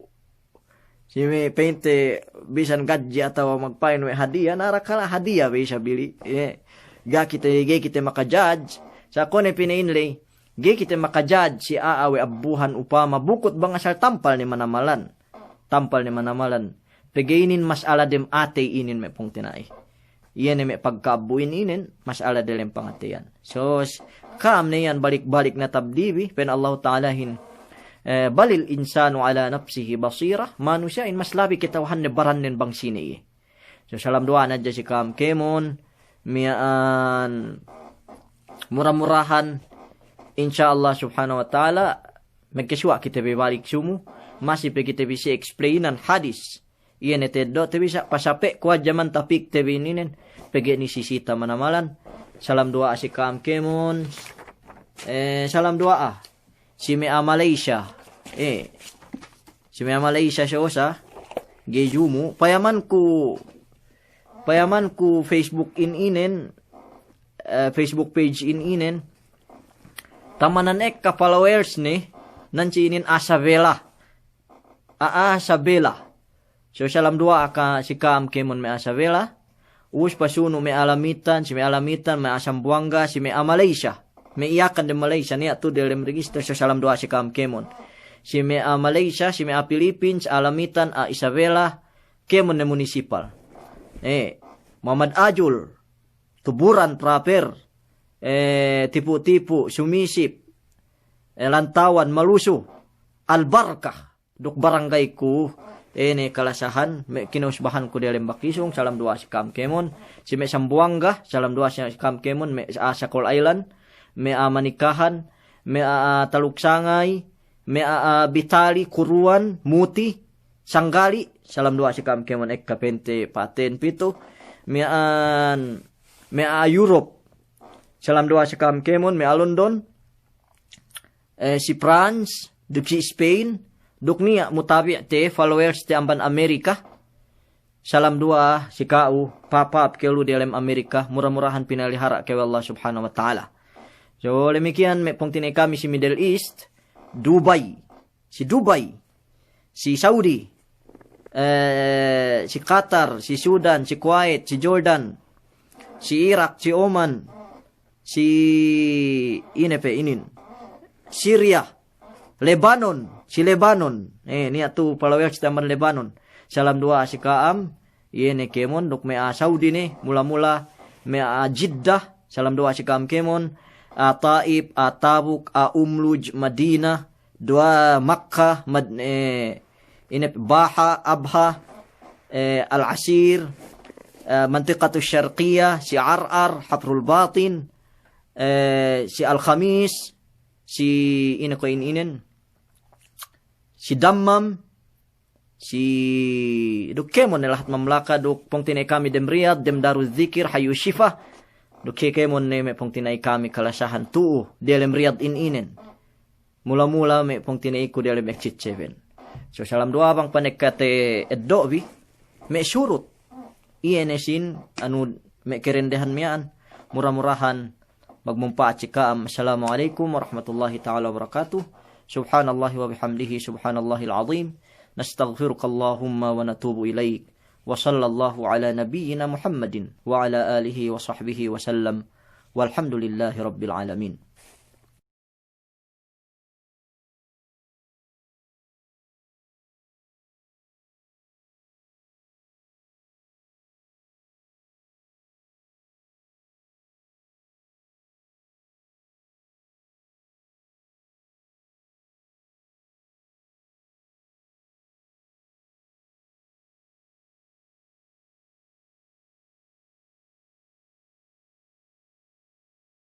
si me' pa'inte bisan gadji atawa magpa'in we' hadiya, na arakala' hadiya be isab ili'. Eh, ga' kite, ga'i kite maka-judge. Sa' ko' ne pina'in ley, ga'i kite maka-judge si a'a we' abbuhan upama bukut bang asal tampal ne manamalan. Tampal ne manamalan. Pegge' inin mas'ala dem atey inin me' pungtina'i. Iye ne me' pagka'abbuhin inen, mas'ala delem pangateyan. So, s-, ka'am ne iyan balik-balik natabdi bi, pa'in Allahu Ta'alahin, eh, balil insanu ala nafsihi basira, manusiya'in mas labi kata'uhanne barannen bang sine iye. So, salam duwa'a ne hadja si ka'am kēmon, miya'an mura-murahan, insya Allah subhanahu wa ta'ala, magkasuwa' kite bi balik sumu, masi pe kite bi si explainan hadis. Iye ne teddo' te bi sa' pasape' ku hadja man tapik te bi ininen, pegge' ni sisita manamalan. Salam duwa'a si ka'am kēmon. Eh, salam duwa'a si me' a'a Malaysia. Eh, si me' a'a Malaysia sosa, ga'i jumu, payaman ku, payaman ku Facebook in inen, eh, Facebook page in inen, tamanan ekka followers ne, nan si inin Asabela. A'a Sabela. So, salam duwa'a ka si ka'am kēmon me' a'a Sabela. Ubus pasunu' me' a'a Lamitan, si me' a'a Lamitan, me' a'a Sambuwangga, si me' a'a Malaysia. Me' Yakan dem Malaysia, niya' tu diyalem register, so salam duwa'a si ka'am kēmon. Si me' a'a Malaysia, si me' a'a Philippines, a'a Lamitan, a'a Isabela, kēmon ne munisipal. Eh, Muhammad Ajul, Tuburan, Praper, eh, Tipu-tipu, Sumisip, eh, Lantawan, Maluso, Albarka, duk barangay ku, eh, ne kalasahan, me' kinausbahan ku diyalem Bakisung, salam duwa'a si ka'am kēmon, si me' Sambuwangga, salam duwa'a si ka'am kēmon, me' a'a Sakol Island, me' a'a Manikahan, me' a'a Taluk Sangay, me' a'a Bitali, Kuruwan, Muti, Sanggali, salam duwa'a si ka'am kēmon ekka pente pa'ten pitu, miya'an, me' a'a Europe, salam duwa'a si ka'am kēmon, me' a'a London, eh, si France, duk si Spain, duk niya' mutabi' te, followers te amban Amerika, salam duwa'a si ka'u, pap-pap kew lu diyalem Amerika, mura-murahan pinalihara' kew we' Allah subhanahu wa ta'ala. So, damikkiyan me' pungtina'i kami si Middle East, Dubai, si Dubai, si Saudi, eh, si Qatar, si Sudan, si Kuwait, si Jordan, si Iraq, si Oman, si ine pe inin, Syria, Lebanon, si Lebanon. Eh, niya' tu followers te amban Lebanon. Salam duwa'a si ka'am, iye ne kēmon, duk me' a'a Saudi ne, mula-mula me' a'a Jeddah, salam duwa'a si ka'am kēmon, a'a Taif, a'a Tabuk, a'a Umluj, Madinah, duwa'a Makkah, Mad-, eh, ine, Baha, Abha, eh, Al-Asir, eh, Mantiqatu Sharqiyah, si Ar'ar, Hafrul Batin, eh, si Al-Khamis, si ine ko' in-, inen, si Dammam, si duk kēmon ne lahat mamlaka, duk pungtina'i kami dem Riyadh, dem Darul Zikir, Hayu Shifa, duk ke-, kēmon ne me' pungtina'i kami kalasahan tu'u, diyalem Riyadh in-, inen. Mula-mula me' pungtina'iku diyalem Exit Seven. So, salam duwa'a bang panekka te eddo' bi, me' surut. Iye ne sin, anu, me' kerendehan miya'an, mura-murahan magmumpa'at si ka'am. Assalamu alaikum warahmatullahi ta'ala wabarakatuh. Subhanallahi wa bihamdihi, subhanallahil azim. Nastaghfiruka Allahumma wa natubu ilaik. Wa sallallahu ala nabiyyina Muhammadin wa ala alihi wa sahbihi wa sallam. Walhamdulillahi rabbil alamin.